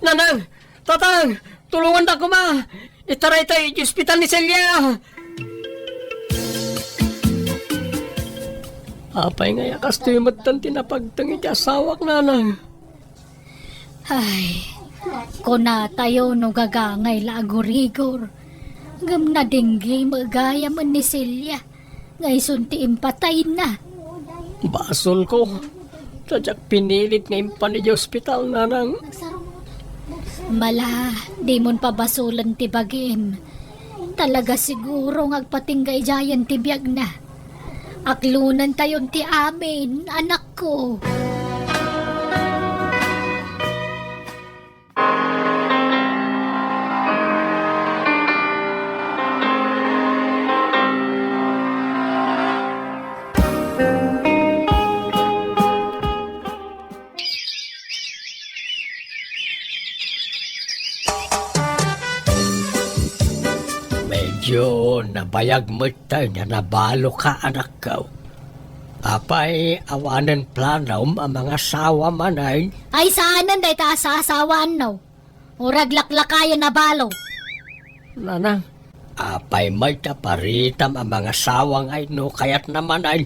Nanang! Tatang! Tulongandak koma! Itarayta iti ospital ni Celia! Apay ngay a kastoy metten ti napagteng iti asawak, nanang? Ay, kunatayo no gagangay la agurigor. Ngem nadengge met gayam ni Celia. Nga isun ti impatayna. Basolko, ta diak pinilit nga impan idiay ospital, nanang. Mala, dimon pabasolen ti bagim. Talaga siguro nga agpatingga idiayen ti biagna. Aklonentayon ti amin, anakko. Medyo nabayag met ta nga nabaloka, anakko. Apay, awanen planom a mangasawa manen? Ay, saanen dayta a saasawaanno. Uray laklakayen a balo. Nanang, apay met ta paritam a mangasawa ngay no kayatna manen?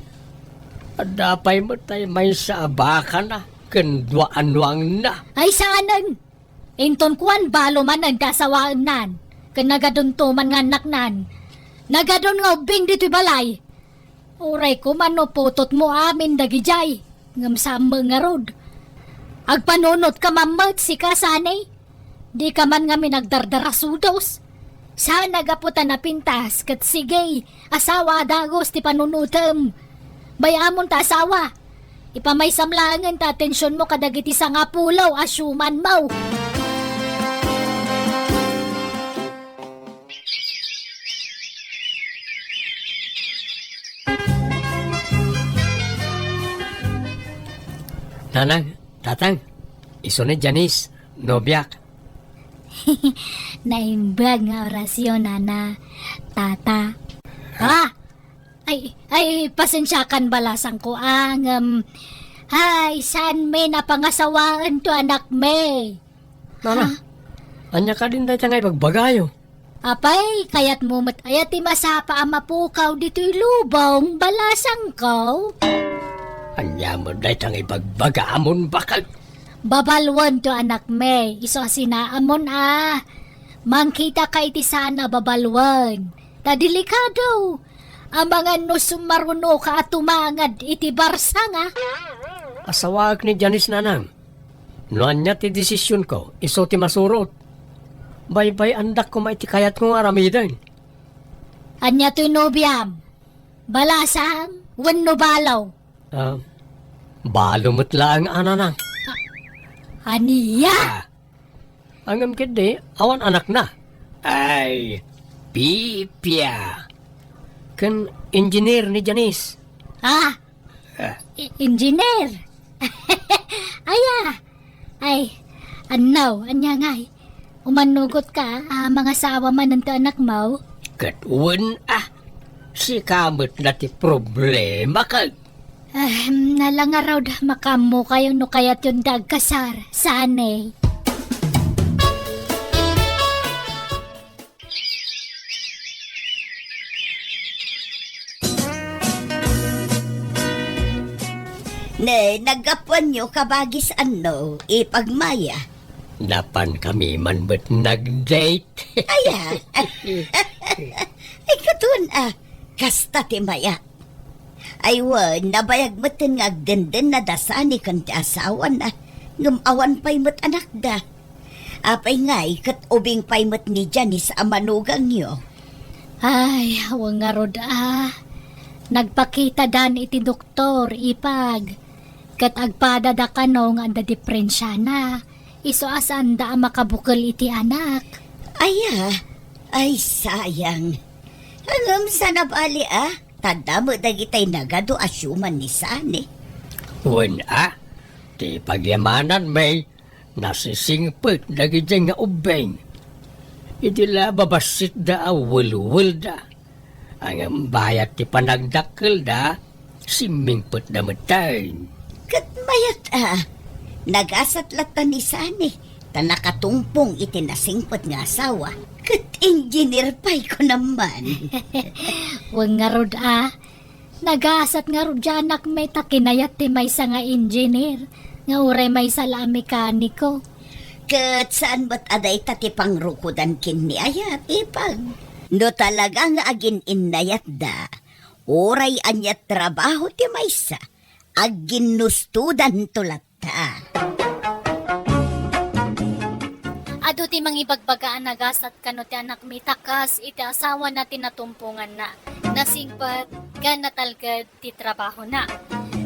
Adda pay met tay maysa a bakana ken dua a nuangna. Ay, saanen? Inton kuan balo manen ti asawaennan, ken nagadunto man nga annaknan. Nagadun nga ubbing ditoy balay. Uray koma no putotmo amin dagidiay, ngem saan met ngarud. Agpanunotka man met sika, Sani. Dika man ngamin agdardarasudos. Saan a gapu ta napintas ket sige, asawa a dagus ti panunotem. Bay-amon ta asawa. Ipamaysam laengen ti atensionmo kadagiti sangapulo a siumanmo. Nanang, tatang, isu ni Janice, nobiak. Naimbag nga orasyon, nana, tata. Ah! Ay, ay, pasensiakan, balasangko, ah, ngem, ay, saanmi a pangasawaen ti anakmi. Nana, ha? Ania kadin dayta nga ibagbagayo? Apay, kayatmo met aya ti masapa a mapukaw ditoy lubong, balasangko? Ania met dayta nga ibagbagamon, baket? Babaluen ti anakmi, isu a sinaamon a. Mangkitaka iti saan a babaluen. Ta delikado. Amangan no sumarunoka a tumangad iti barsanga. Asawaek ni Janice, nanang. No ania ti desisionko, isu ti masurot. Baybay-andak koma iti kayatko nga aramiden. Ania toy nobiam? Balasang wenno balo? Ah, balo met laeng, nanang. Ania? Ah, ngem ketdi, awan anakna. Ay, pipia. Ken engineer ni Janice. Ah, Ah. I-, engineer. Aya. Ay, annaw, ania ngay? Umanugot ka, ah, mangasawa manen ti anakmo? Ket wen, ah, sika met la ti problema, ket. Ahem, nala ngarud, makaammokayo no kayatyon da agkasar, saan? Ne, naggapuanyo kabagis anno, ipagmaya? Napankami man met nag-date. Aya. Ay, katon, ah, kasta ti maya. Ay, wen, nabayag metten nga agdenden na da Sani ken ti asawana, ngem awan pay met anakda. Apay ngay, ket ubing pay met ni Janice a manugangyo? Ay, awan ngarud a. Nagpakitadan iti doktor, ipag. Ket agpadada kano nga adda diferensiana. Isu a saanda a makabukel iti anak. Aya, ay sayang. Ngem saan a bali a, tadda met dagitay nagadu a siuman ni Sani. Wen a, ti pagyamanan, May, nasisingpet dagidiay nga ubbing. Idi la babassitda a welwelda. Ngem bayat ti panagdakkelda, simmingpetda metten. Ket mayat a, nagasat latta ni Sani, ta nakatungpong iti nasingpet nga asawa. Ket engineer pay, kunam man. Wen ngarud a, nagasat ngarud ti anakmi ta kinayat ti maysa nga engineer, nga uray maysa la a mekaniko. Ket saan met a dayta ti pangrukodan ken ni ayat, ipag. No talaga nga agin-innayatda, uray ania trabaho ti maysa, agginnustodanto latta. Adu ti mangibagbaga a nagasat kano ti anakmi ta kas iti asawana ti natumponganna. Nasingpet ken natalged ti trabahona.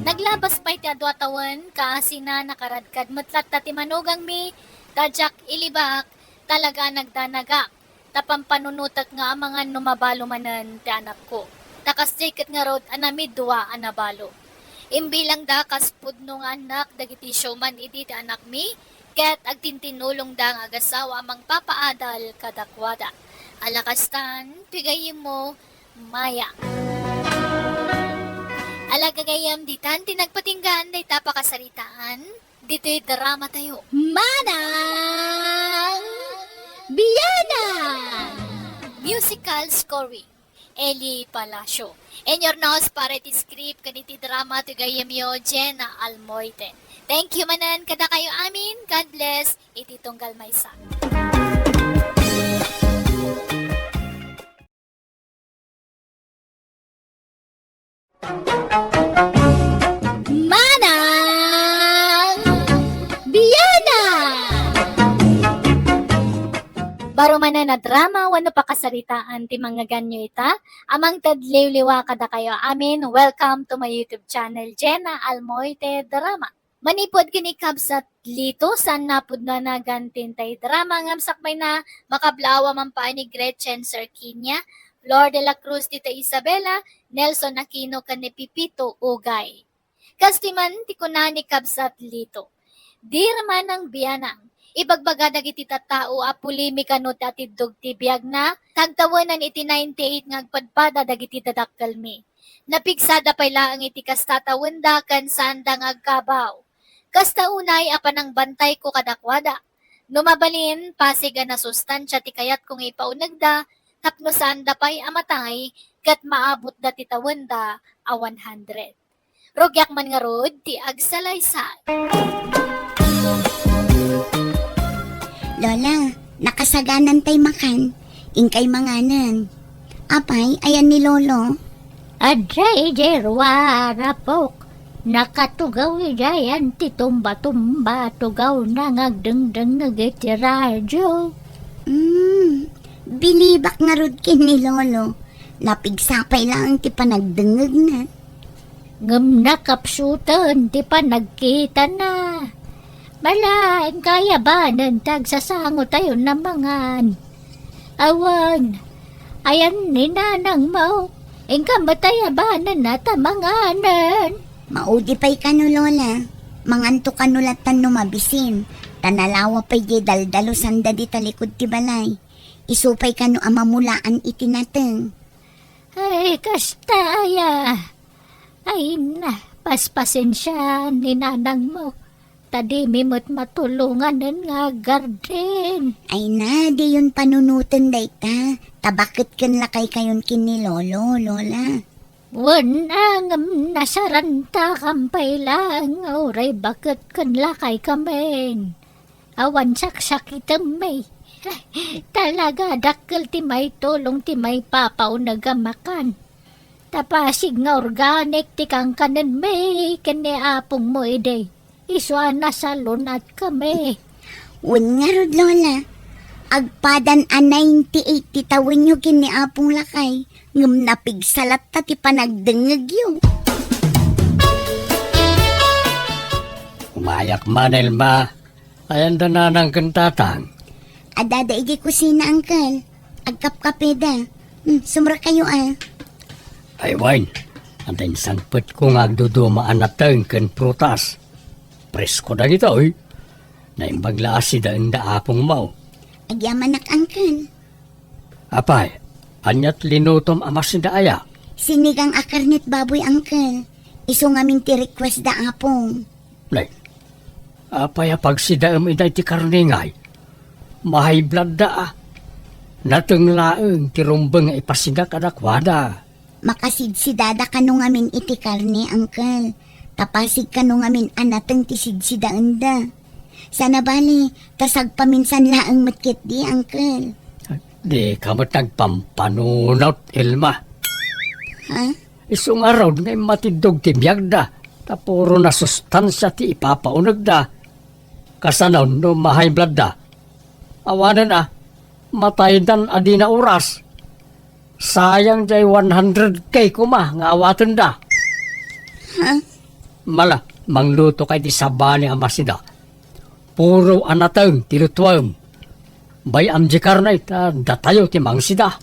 Naglabas pay ti adu a tawen, kaasina nakaradkad met latta ti manugangmi, ta diak ilibak, talaga a nagdanagak, ta pampanunotek nga amangan no mabalo manen ti anakko. Ta kasdiay ket ngarud a namidua a nabalo. Imbilangda kas pudno nga annak dagiti siuman idi ti anakmi, ket agtintinulongda nga agasawa a mangpapaadal kadakuada. Ala kastan, ti gayyemmo, Maya. Ala gagayyem, ditan ti nagpatinggaan dayta pakasaritaan ditoy dramatayo. Manang Bianang! Musical scoring, Eli Palacio. And your nose para iti script ken iti drama ti gayyemyo, Jenna Almoite. Thank you manen kadakayo amin. God bless. Iti tunggal maysa. Manang Bianang! Baro manen nadrama wenno pakasaritaan ti mangngeganyo ita a mangted liwliwa kadakayo amin. Welcome to my YouTube channel, Jenna Almoite Drama. Manipud ken ni Kabsat Lito, saan napudno a nagan ti intay drama ngem sakbayna, makablaaw a mampaay ni Gretchen Serquiña, Flor de la Cruz, Tita Isabela, Nelson Aquino, ken ni Pipito Ugay. Kastoy man ti kuna ni Kabsat Lito, "Dear Manang Bianang, ibagbaga dagiti tattao a polemika no ti atiddog ti biagna, tagtawenan iti ninety-eight nga agpadpada dagiti dadakkelmi. Napigsada pay laeng iti kasta tawenda ken saanda nga agkabaw. Kasta unay a panangbantayko kadakuada. No mabalin, pasig a nasustansia ti kayatko nga ipaunegda tapno saanda pay a matay ket maabutda ti tawenda a one hundred." Rugiak man ngarud ti agsalaysay. Lola, nakasaganan tay makan. Inkay manganen. Apay, ayan ni Lolo? Adda idiay ruar, apok. Nakatugaw idiayan ti tumba-tumba, tugawna nga agdengdengngeg iti radio. Hmm, bilibak ngarud ken ni Lolo. Napigsa pay laeng ti panagdengngegna. Ngem nakapsuten ti panagkitana. Mala, inka ayabanen ti agsasangotayon a mangan. Awan, ayan ni nanangmo, inka met ayabanen a ta manganen. Maudi pay kano, Lola. Manganto kano latta no mabisin. Ta nalawa pay diay daldalusanda di talikod ti balay. Isu pay kano a mamulaan iti nateng. Ay, kasta aya. Ay na, paspasensiaan ni nanangmo. Ta dimi met matulonganen nga aggarden. Ay na, diyon panunoten dayta. Ta baket ken lakaykayon ken ni Lolo, Lola. Wen, ngem nasarantakan pay laeng nga uray baket ken lakaykamin. Awan saksakitemmi. Talaga, dakkel ti maitulong ti maipapauneg a makan. Ta pasig nga organic ti kankanenmi ken ni apongmo idi. Isu a nasalun-atkami. Wen ngarud, Lola. Agpadan a ninety-eight ti tawenyo ken ni Apong Lakay, ngem napigsa latta ti panagdengngegyo. Umayak man, Elma. Ayanda nanang ken tatang? Addada idiay kusina, Uncle. Agkapkapeda. Hmm, sumrekayo, a. Ay, wen, adda insangpetko nga agduduma a nateng ken prutas. Presko dagitoy. Naimbag la a sidaenda apongmo. Agyamanak, Uncle. Apay, aniat linutom a masida aya? Sinigang a karnet baboy, Uncle. Isu ngamin ti request da apong. Nay, apay a pagsidaem ida iti karne ngay? Mahayblad da a. Nateng laeng ti rumbeng nga ipasida kadakuada. Makasidsidada kano ngamin iti karne, Uncle. Ta pasig kano ngamin a nateng ti sidsidaenda. Sana bali, ta sagpaminsan laeng met ketdi, Uncle. Dika met agpampanunot, Elma. Ha? Isu ngarud nga immatiddog ti biagda, ta puro nasustansia ti ipapaunegda. Kasano no ma-high blood da? Awanen a, mataydan a dina oras. Sayang jay one hundred K koma nga awatenda. Ha? Mala, manglutokay ti sabali a masida. Puro a nateng ti lutuem. Bay-am jay karne ta datayo ti mangsida.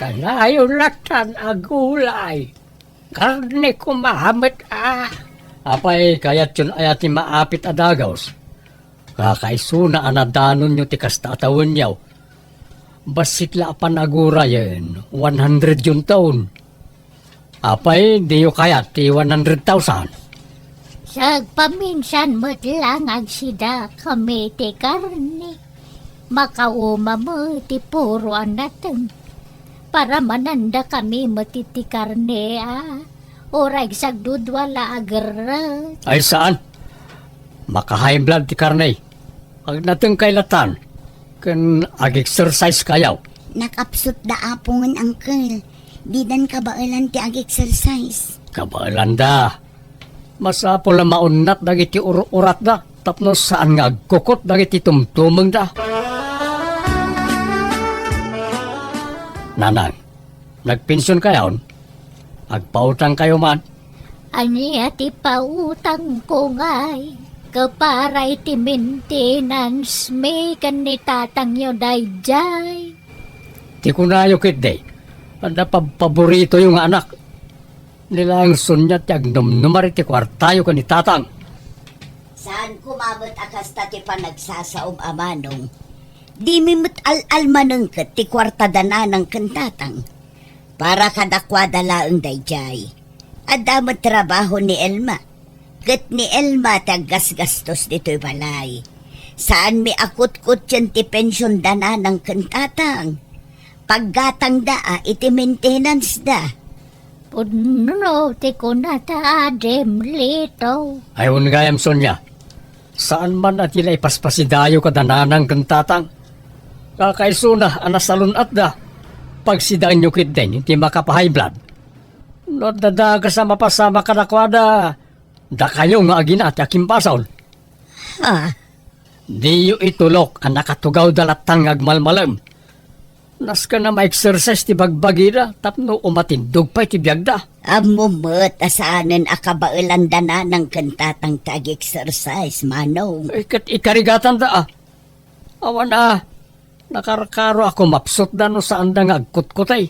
Kanayon latan a gulay. Karne koma met a. Apay, kayatyon aya ti maapit a dagus? Kakaisuna a nadanonyo ti kasta a tawenyo. Bassit la a panagurayen, one hundred yun taon. Apay, diyo kayat ti one hundred thousand? Sagpaminsan met lang agsidakami ti karne. Makauma met ti puro a nateng. Paramanandakami met iti karne a. Uray sagdudua la a gerrek. Ay, saan? Maka-high blood ti karne. Agnatengkay latan, ken ag-exercise kayo. Nakapsut da apungen, Uncle. Didan kabaelan ti ag-exercise. Kabaelan da. Masapul a maunnat dagiti ur-uratda. tapno saan nga agkukot dagiti tumtumengda. Nanang, nagpensionkayon? Agpautangkayo man? Ania ti pautangko ngay? Ket para iti maintenance mi ken ni tatangyo daydiay. Ti kunayo ketdi, adda pabpaboritoyo nga anak. Ni laeng Sonia ti agnumnumar iti kuartayo ken ni tatang. Saan koma met a kasta ti panagsasaom a manong. Dimi met al-almanen ket ti kuarta da nanang ken tatang. Para kadakuada laeng daydiay. Adda met trabaho ni Elma. Ket ni Elma ti aggasgastos ditoy balay. Saanmi a kutkutten ti pension da nanang ken tatang. Paggatangda a iti maintenance da. Pudno ti kunata, Adim Lito. Ay, wen gayam, Sonia. Saan man a ti la ipaspasidayo kada nanang ken tatang. Kakaisuna a nasalun-atda. Pagsidaenyo ketdin ti makapa-high blood. No adda dakes a mapasamak kadakuada, dakayo nga agina ti akimbasol. Ha? Diyo itulok a nakatugawda latta nga agmalmalem. Nasken a ma-exercise ti bagbagida tapno umatindog pay ti biagda. Ammo met a saanen a kabaelanda nanang ken tatang ti ag-exercise, manong. Ay, ket ikarigatanda a. Awan a, nakarkaro a kumapsutda no saanda nga agkutkutay.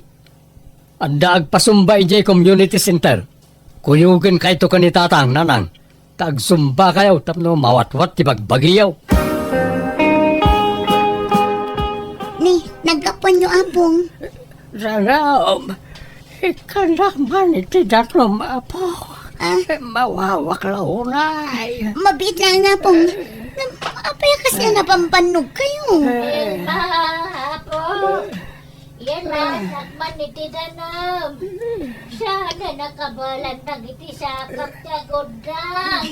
Adda agpasumba idiay community center. Kuyogen kayto ken ni tatang, nanang. Ta agsumba kayo tapno mawatwat ti bagbagiyo. Ni, naggapuanyo, Apong? Sana, um, ikanak man iti darum, Apo. Ah? Mawawak la unay. Mabiit laeng, Apong. Apay a kasla napampannog kayo? Eh. Apo. Yan na, sakman iti danum. Siya na nakabalan dagiti sakap ti aguddan.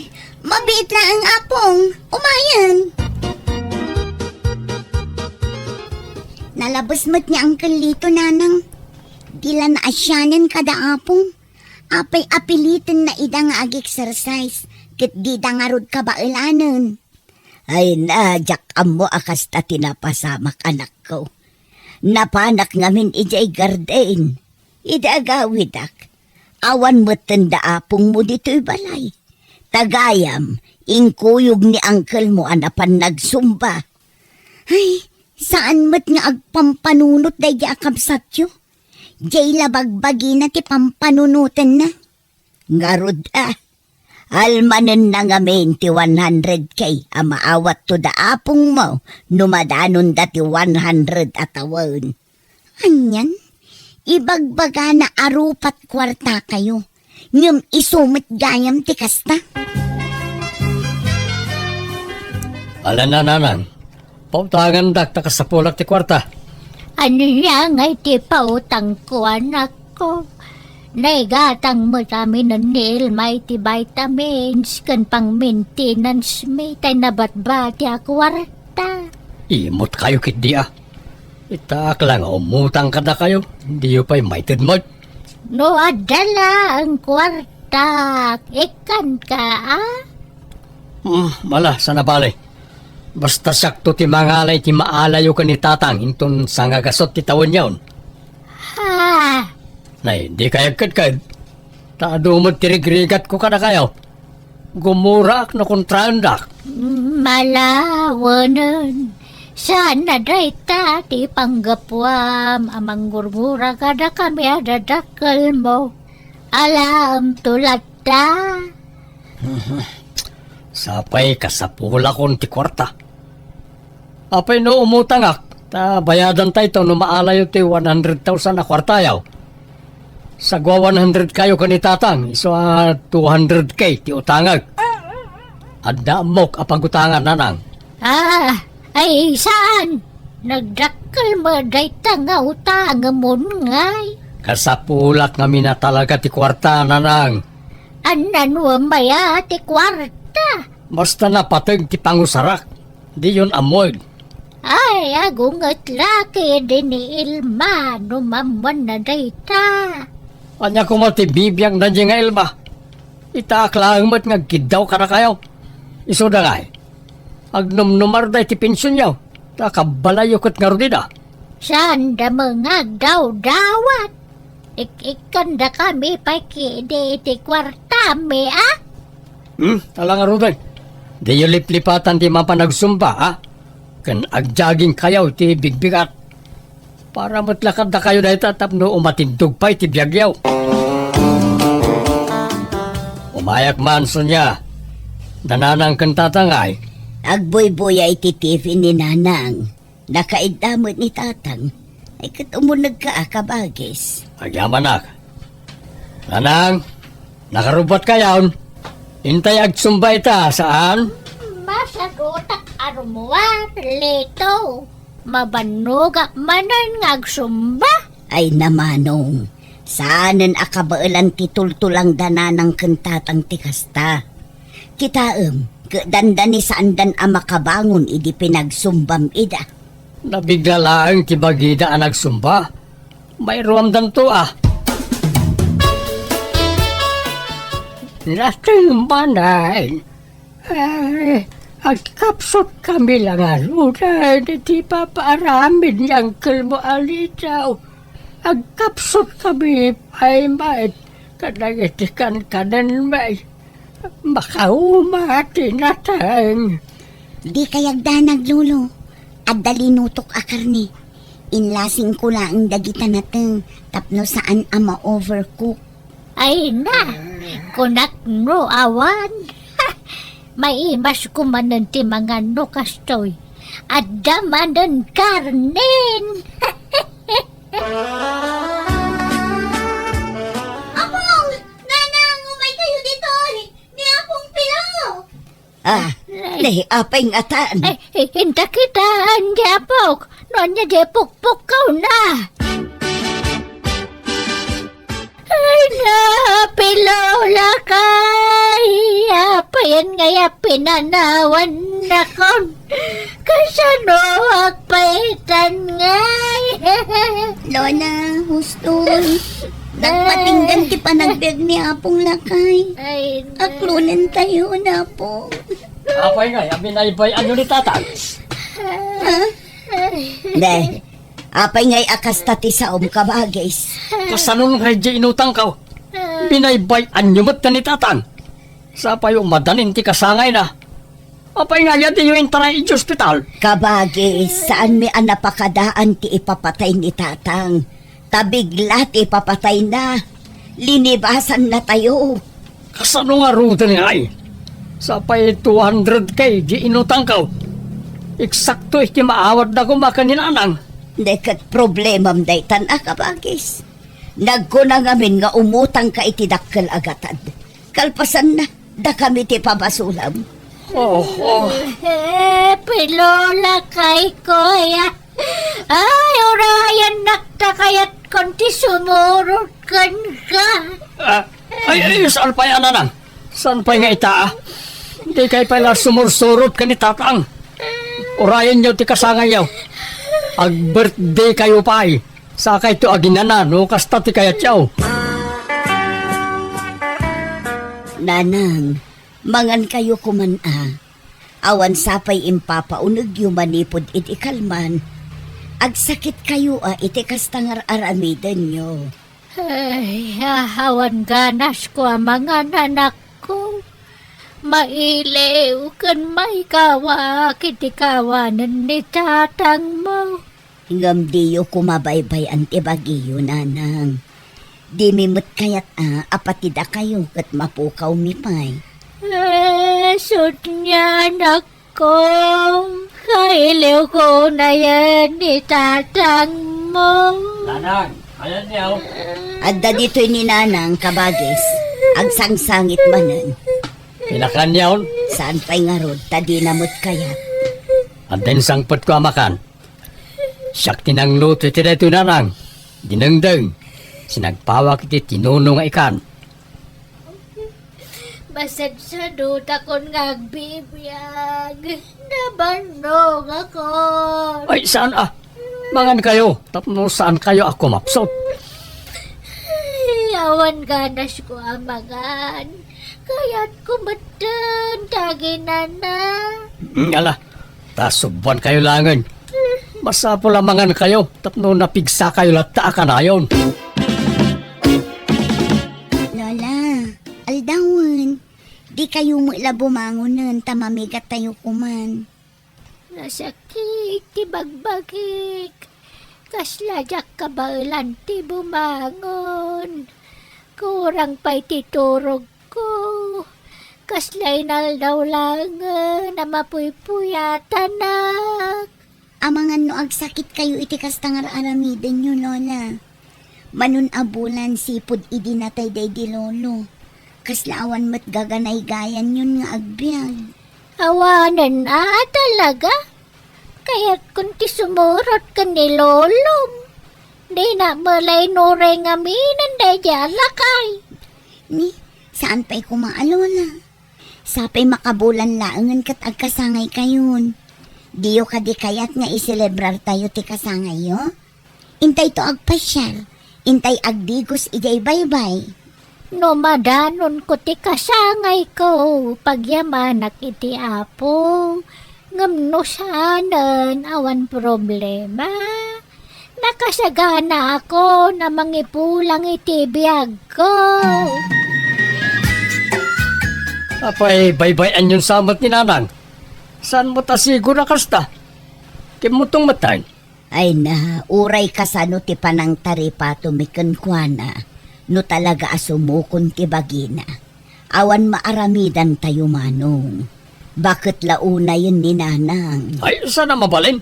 Mabiit laeng, Apong. Umayen. Nalabes met ni Uncle Lito, nanang. Di la naasianen kada Apong. Apay a pilitenna ida nga ag-exercise, ket dida ngarud kabaelanen. Ay na, diak ammo a kasta ti napasamak, anakko. Napanak ngamin idiay garden. Idi agawidak, awan metten da apongmo ditoy balay. Ta gayam, inkuyog ni angkelmo a napan nagsumba. Ay, saan met nga agpampanunot daydi a kabsatyo. Diay la bagbagina ti pampanunotenna. Ngarud a, almanenna ngamin ti one hundred K a maawatto da apongmo no madanonda ti one hundred a tawen. Anian? Ibagbagana a rupat kuartakayo, ngem isu met gayam ti kasta? Ala, nanang, pautangandak ta kasapulak ti kuarta. Ania ngay ti pautangko, anakko? Naigatang met aminen ni Elma iti vitamins ken pang-maintenance mi, tay nabatbati a kuarta. Imot kayo ketdi a. Itaak la nga umutang kadakayo, diyo pay maited met. No adda laeng kuartak, ikkanka a? Hmm, ala, saan a bale. Basta siakto ti mangala iti maalayo ken ni tatang inton sangagasut ti tawenyon. Ha? Nay, dikay agkedked. Ta adu met ti rigrigatko kadakayo. Gumuraak no kontraendak. Malawenen. Saan a dayta ti panggapuam a manggurgura kadakami a dadakkelmo. Alaemto latta. Sapay kasapulakon ti kuarta. Apay no umutangak, ta bayadantayto no maalayo ti one hundred thousand a kuartayo. Sagua one hundred kayo ken ni tatang, isu a two hundred K ti utangek. Adda ammok a pagutangan, nanang. Ah, ay saan? Nagdakkel met dayta nga utangemon ngay. Kasapulak ngamin a talaga ti kuarta, nanang. Annanuem aya ti kuarta? Basta napateg ti pangusarak. Diyon ammoen. Ay, agunget la ketdi ni Elma no maammuanna dayta. Ania koma ti bibiag daydiay nga Elma? Itaak laeng met nga agkiddaw kadakayo. Isuda ngay, Agnumnumar da iti pensionyo, ta kabalayyo ket ngarud ida. Saanda met nga agdawdawat. Ik-ikkandakami pay ketdi iti kuartami, a? Hmm, ala ngaruden. Diyo liplipatan ti mapan agsumba, a? Ken agjogging kayo ti bigbigat. Para met la kadakayo dayta tapno umatindog pay ti biagyo. Umayak man, Sonia. Da Nanang ken Tatang ay? Agbuybuya iti T V ni Nanang. Nakaidda met ni Tatang. Ay, ket umunegka a, kabagis. Agyamanak. Nanang, nakarubbat kayon? Intay agsumba ita, saan? Masagutak a rummuar, Lito. Mabannogak manen nga agsumba. Ay, namanong, saanen a kabaelan ti tultulang da Nanang ken Tatang ti kasta. Kitaem, ket dandani saandan a makabangon idi pinagsumbam ida. Nabigla laeng ti bagida a nagsumba. Mairuamdanto a. Nateng manen. Ay, agkapsut kami la ngaruden iti papaaramid ni Uncle mo a Lito. Agkapsut kami pay met kadagiti kankanenmi. Makauma ti nateng. Di kay agdanag, Lolo. Adda linutok a karne. Inlasingko laeng dagita nateng tapno saan a ma-overcook. Ay na, kunak no awan. Maimasko manen ti mangan no kastoy. Adda manen karnen. Apong! Nanang, umay kayo ditoy! Ni Apong Pilo! Ah, ni apay ngatan? Ay, inta kita, andi apok. No ania di pukpukkaw na. Ay, napilolakay. Apayan nga ya pinanawan nakon. Kasano agpaitan ngay? Lola, hustoy. Nagpatinggan ti panagbiag ni Apong Lakay. Ay, na. Aklonen tayo, Apong. Apay ngay a binaybay-anyo ni Tatang? Ha? Ne, apay ngay a kasta ti saom, kabagis? Kasano ngay di inutangko? Binaybay-anyo met ni Tatang. Sapay umadanin ti kasangayna. Apay ngay a diyo intaray iti ospital? Kabagis, saanmi a napakadaan ti ipapatay ni Tatang. Ta bigla ti ipapatayna. Linibasan natayo. Kasano ngaruden ngay? Sapay two hundred K di inutangko. Eksakto iti maawatda koma ken ni Nanang. Deket problemam daytan a, kabagis. Nagkuna ngamin nga umutangka iti dakkel a gatad. Kalpasanna, dakami ti pabasulam. Oh, oh. Eh, pilolakay ko, ya. Ay, urayan nakta kayat kon ti sumurot kenka. Ah, ay, ay, saan pay, Nanang? Saan pay nga ita, ah? Di kay pay la sumursurot ken ni Tatang. Urayenyo ti kasangayyo. Ag-birthday kayo pay. Sakayto aginana no kasta ti kayatyo. Nanang, mangan kayo kuman a. Awan sapay impapaunegyo manipud iti kalman. Agsakit kayo a iti kasta nga ar-aramidenyo. Ay, awan ganas ko a mangan, anakko. Mailiw ken maikawak iti kawanen ni tatangmo. Ngem diyo koma baybay-an ti bagiyo, Nanang. Dimi met kayat a, a pati dakayo ket mapukawmi pay. Eh, sut nga anakko, kailiw ko unayen ni tatangmo. Nanang, ayan niya, oh. Adda ditoy ni Nanang, kabagis. Agsangsangit manen. Pinakan niya, oh. Saan pay ngarud, ta dina met kayat. Adda insangpetko a makan. Siak ti nangluto iti daytoy, Nanang. Dinengdeng. Sinagpawak iti tinuno nga ikan. Masadsadutakon nga agbibiag. Nabannogakon. Ay, saan a? Mangan kayo, tapno saan kayo a kumapsot. Ay, awan ganas ko a mangan. Kayat ko metten, daginana. Ala, ta subuankayo laengen. Masapul a mangankayo tapno napigsakayo latta a kanayon. Lola, aldawen, dikayo met la bumangonen ta mamigattayo koman. Nasakit ti bagbagik. Kasla diak kabaelan ti bumangon. Kurang pay ti turogko. Kasla inaldaw laengen a mapuypuyatanak. Amangan no agsakitkayo iti kasta nga ar-aramidenyo, Lola. Manon a bulan sipud idi natay daydi lolo. Kasla awan met gaganaygayanyon nga agbiag. Awanen a talaga? Kayatkon ti sumurot ken ni lolom. Dina met la inuray ngamin daydi a lakay. Ni, saan pay koma a lola? Sapay makabulan laengen ket agkasangaykayon. Diyo kadi kayat nga iselebrartayo ti kasangayyo? Intayto agpasiar, intay agdigos idiay baybay. No madanonko ti kasangayko, pagyamanak iti Apo. Ngem no saanen, awan problema. Nakasaganaakon a mangipulang iti biagko. Apay, baybay-anyon sa met ni Nanang? Saan met a siguro a kasta? Kimmutong met tayo. Ay na, uray kasano ti panangtaripatomi kenkuana, no talaga a sumukon ti bagina. Awan maaramidantayo, Manong. Baket la unayen ni Nanang. Ay, saan a mabalin?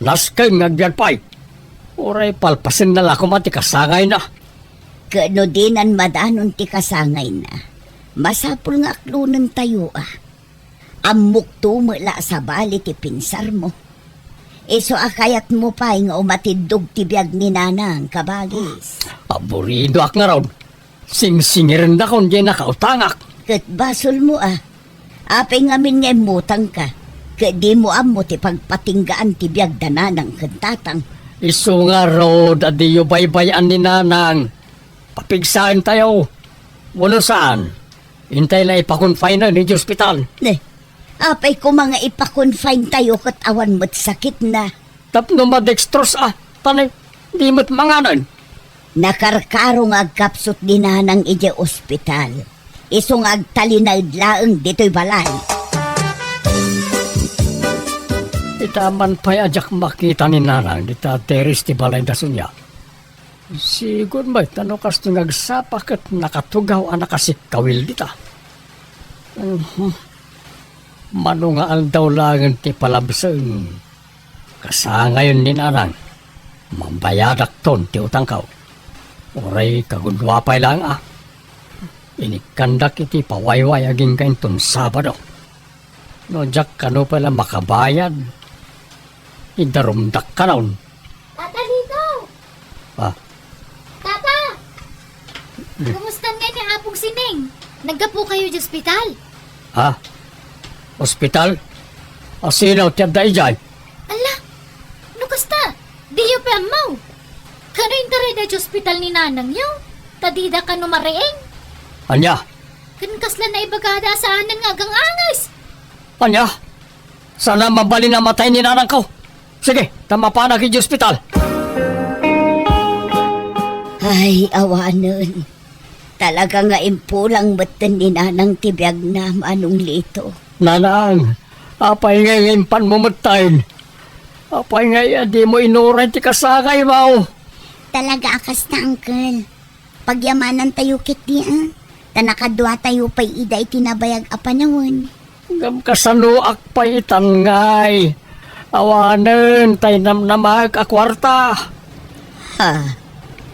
Nasken nga agbiag pay. Uray palpasenna la koma ti kasangayna. Ket no dinan madanon ti kasangayna, masapul nga aklonentayo a. Ammokto met la a sabali ti pinsarmo. Isu a kayatmo pay nga umatiddog ti biag ni Nanang, kabagis. Aburidoak ngarud. Singsingirendakon diay nakautangak. Ket basolmo a. Apay ngamin nga immutangka, ket dimo ammo ti pagpatinggaan ti biag da Nanang ken Tatang. Isu ngarud a diyo baybay-an ni Nanang. Papigsaentayo. Wenno saan? Intay la ipa-confine-en idiay ospital. Ne, apay koma nga ipa-confine-tayo ket awan met sakitna? Tapno madextrose a, ta ne, di met manganen. Nakarkaro nga agkapsut ni Nanang idiay ospital. Isu nga agtalinaed laeng ditoy balay. Ita man pay a diak makita ni Nanang dita teres ti balay da Sonia. Sigud met no kastoy nga agsapa ket nakatugaw a nakasikkawil dita. Mhm. Mano nga aldaw laengen ti palabsen. Kasangayen ni Nanang, mambayadakton ti utangko. Uray kagudua pay laeng a. Inikkandak iti pawayway agingga inton Sabado. No diak kano pay la makabayad, idarumdak kanon. Tata Lito! Ah. Tata! Hmm. Kumusta ngay ni Apong Sining? Naggapu kayo di ospital? Ha? Ospital? Asino ti adda idiay? Ala, no kasta, diyo pay ammo. Kano intaray da di ospital ni nanangyo? Ta dida kano mariing? Ania? Ken kasla naibagada a saanen nga agang-anges. Ania? Saan a mabalin a matay ni nanangko. Sige, ta mapanak idiay ospital. Ay, awanen. Talaga nga impulang metten ni Nanang ti biagna, Manong Lito. Nanang, apay ngay nga impanmo metten? Apay ngay a dimo inuray ti kasangaymo? Talaga a kasta, Uncle. Pagyamanantayo ketdi a. Ta nakaduatayo pay ida iti nabayag a panawen. Ngem kasanoak pay itan ngay? Awanen tay namnamaek a kuarta. Ha?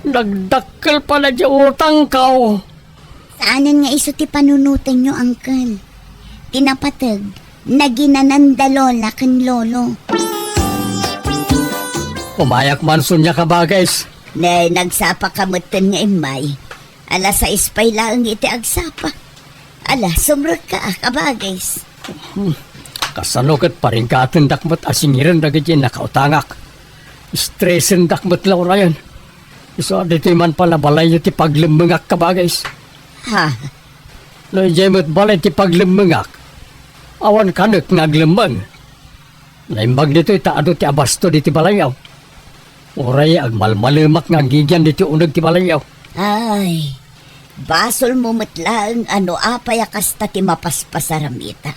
Nagdakkel pay la di utangko. Saanen nga isu ti panunotenyo, Uncle. Ti napateg, naginanan da Lola ken Lolo. Umayak man, Sonia, kabagis. Ne, nagsapa ka metten nga immay. Alas sais pay laeng iti agsapa. Ala, sumrekka a, kabagis. Hmm. Kasano ket parigatendak met a singiren dagiti nakautangak? Estresendak met la urayen. Isu a ditoy man pala balayyo ti paglemmengak, kabagis. Ha? No idiay met balay ti paglemmengak, Awan kanek nga aglemmeng. Naimbag ditoy ta adu ti abasto diti balayyo. Uray agmalmalemak nga agigian diti uneg ti balayyo. Ay, basolmo met laeng a no apay a kasta ti mapaspasaram ita.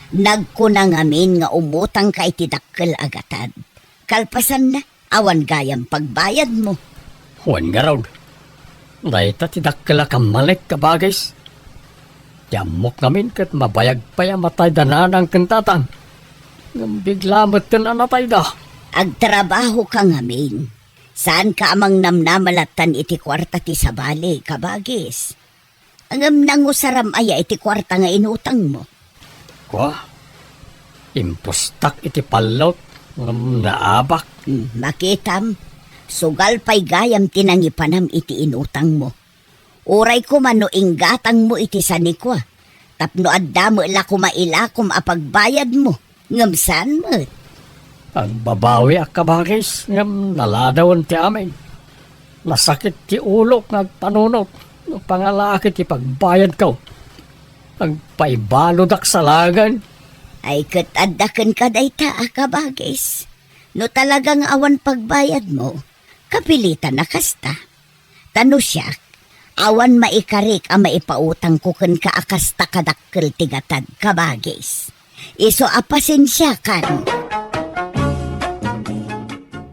Nagkuna ngamin nga umutangka iti dakkel a gatad. Kalpasanna, awan gayam pagbayadmo. Wen ngarud, dayta ti dakkel a kammalek, kabagis. Ti ammok ngamin ket mabayag pay a matayda nanang ken tatang. Ngem bigla metten a natayda. Agtrabahoka ngamin. Saanka a mangnamnama lattan iti kuarta ti sabali, kabagis. Ngem nangusaram aya iti kuarta nga inutangmo? Kua, impostak iti pallot ngem naabak. Hmm, makitam, sugal pay gayam ti nangipanam iti inutangmo. Uray koma no inggatangmo iti sanikua, tapno adda met la koma ilakom a pagbayadmo, ngem saan met. Agbabawiak, kabagis, ngem naladawen ti amin. Nasakit ti ulok nga agpanunot no pangalaak iti pagbayadko. Agpaibaludak salagen. Ay, ket adda kenka dayta a kabagis. No talaga nga awan pagbayadmo, kapilitan a kasta. Ta no siak, awan maikarik a maipautangko kenka a kasta kadakkel ti gatad, kabagis. Isu a pasensiakan.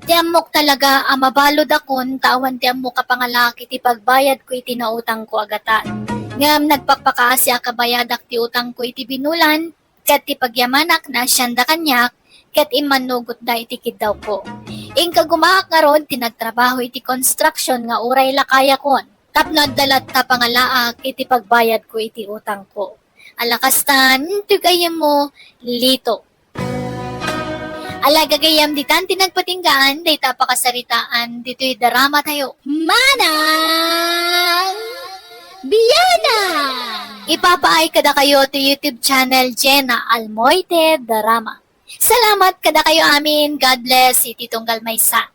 Ti ammok talaga a mabaludakon ta awan ti ammok a pangalaak iti pagbayadko iti nautangko a gatad. Ngem nagpakpakaasiak a bayadak ti utangko iti binulan, ket ti pagyamanak naasianda kaniak, ket immannugotda iti kiddawko. Inka gumaak ngarud ti nagtrabaho iti construction nga uray lakayakon, tapno adda latta pangalaak iti pagbayadko iti utangko. Ala kastan, ti gayyemmo, Lito. Ala gagayyem, ditan ti nagpatinggaan dayta a pakasaritaan ditoy drama tayo. Manang Bianang! Ipapaay kadakayo ti YouTube channel Jenna Almoite Drama. Salamat kadakayo amin. God bless iti tunggal maysa.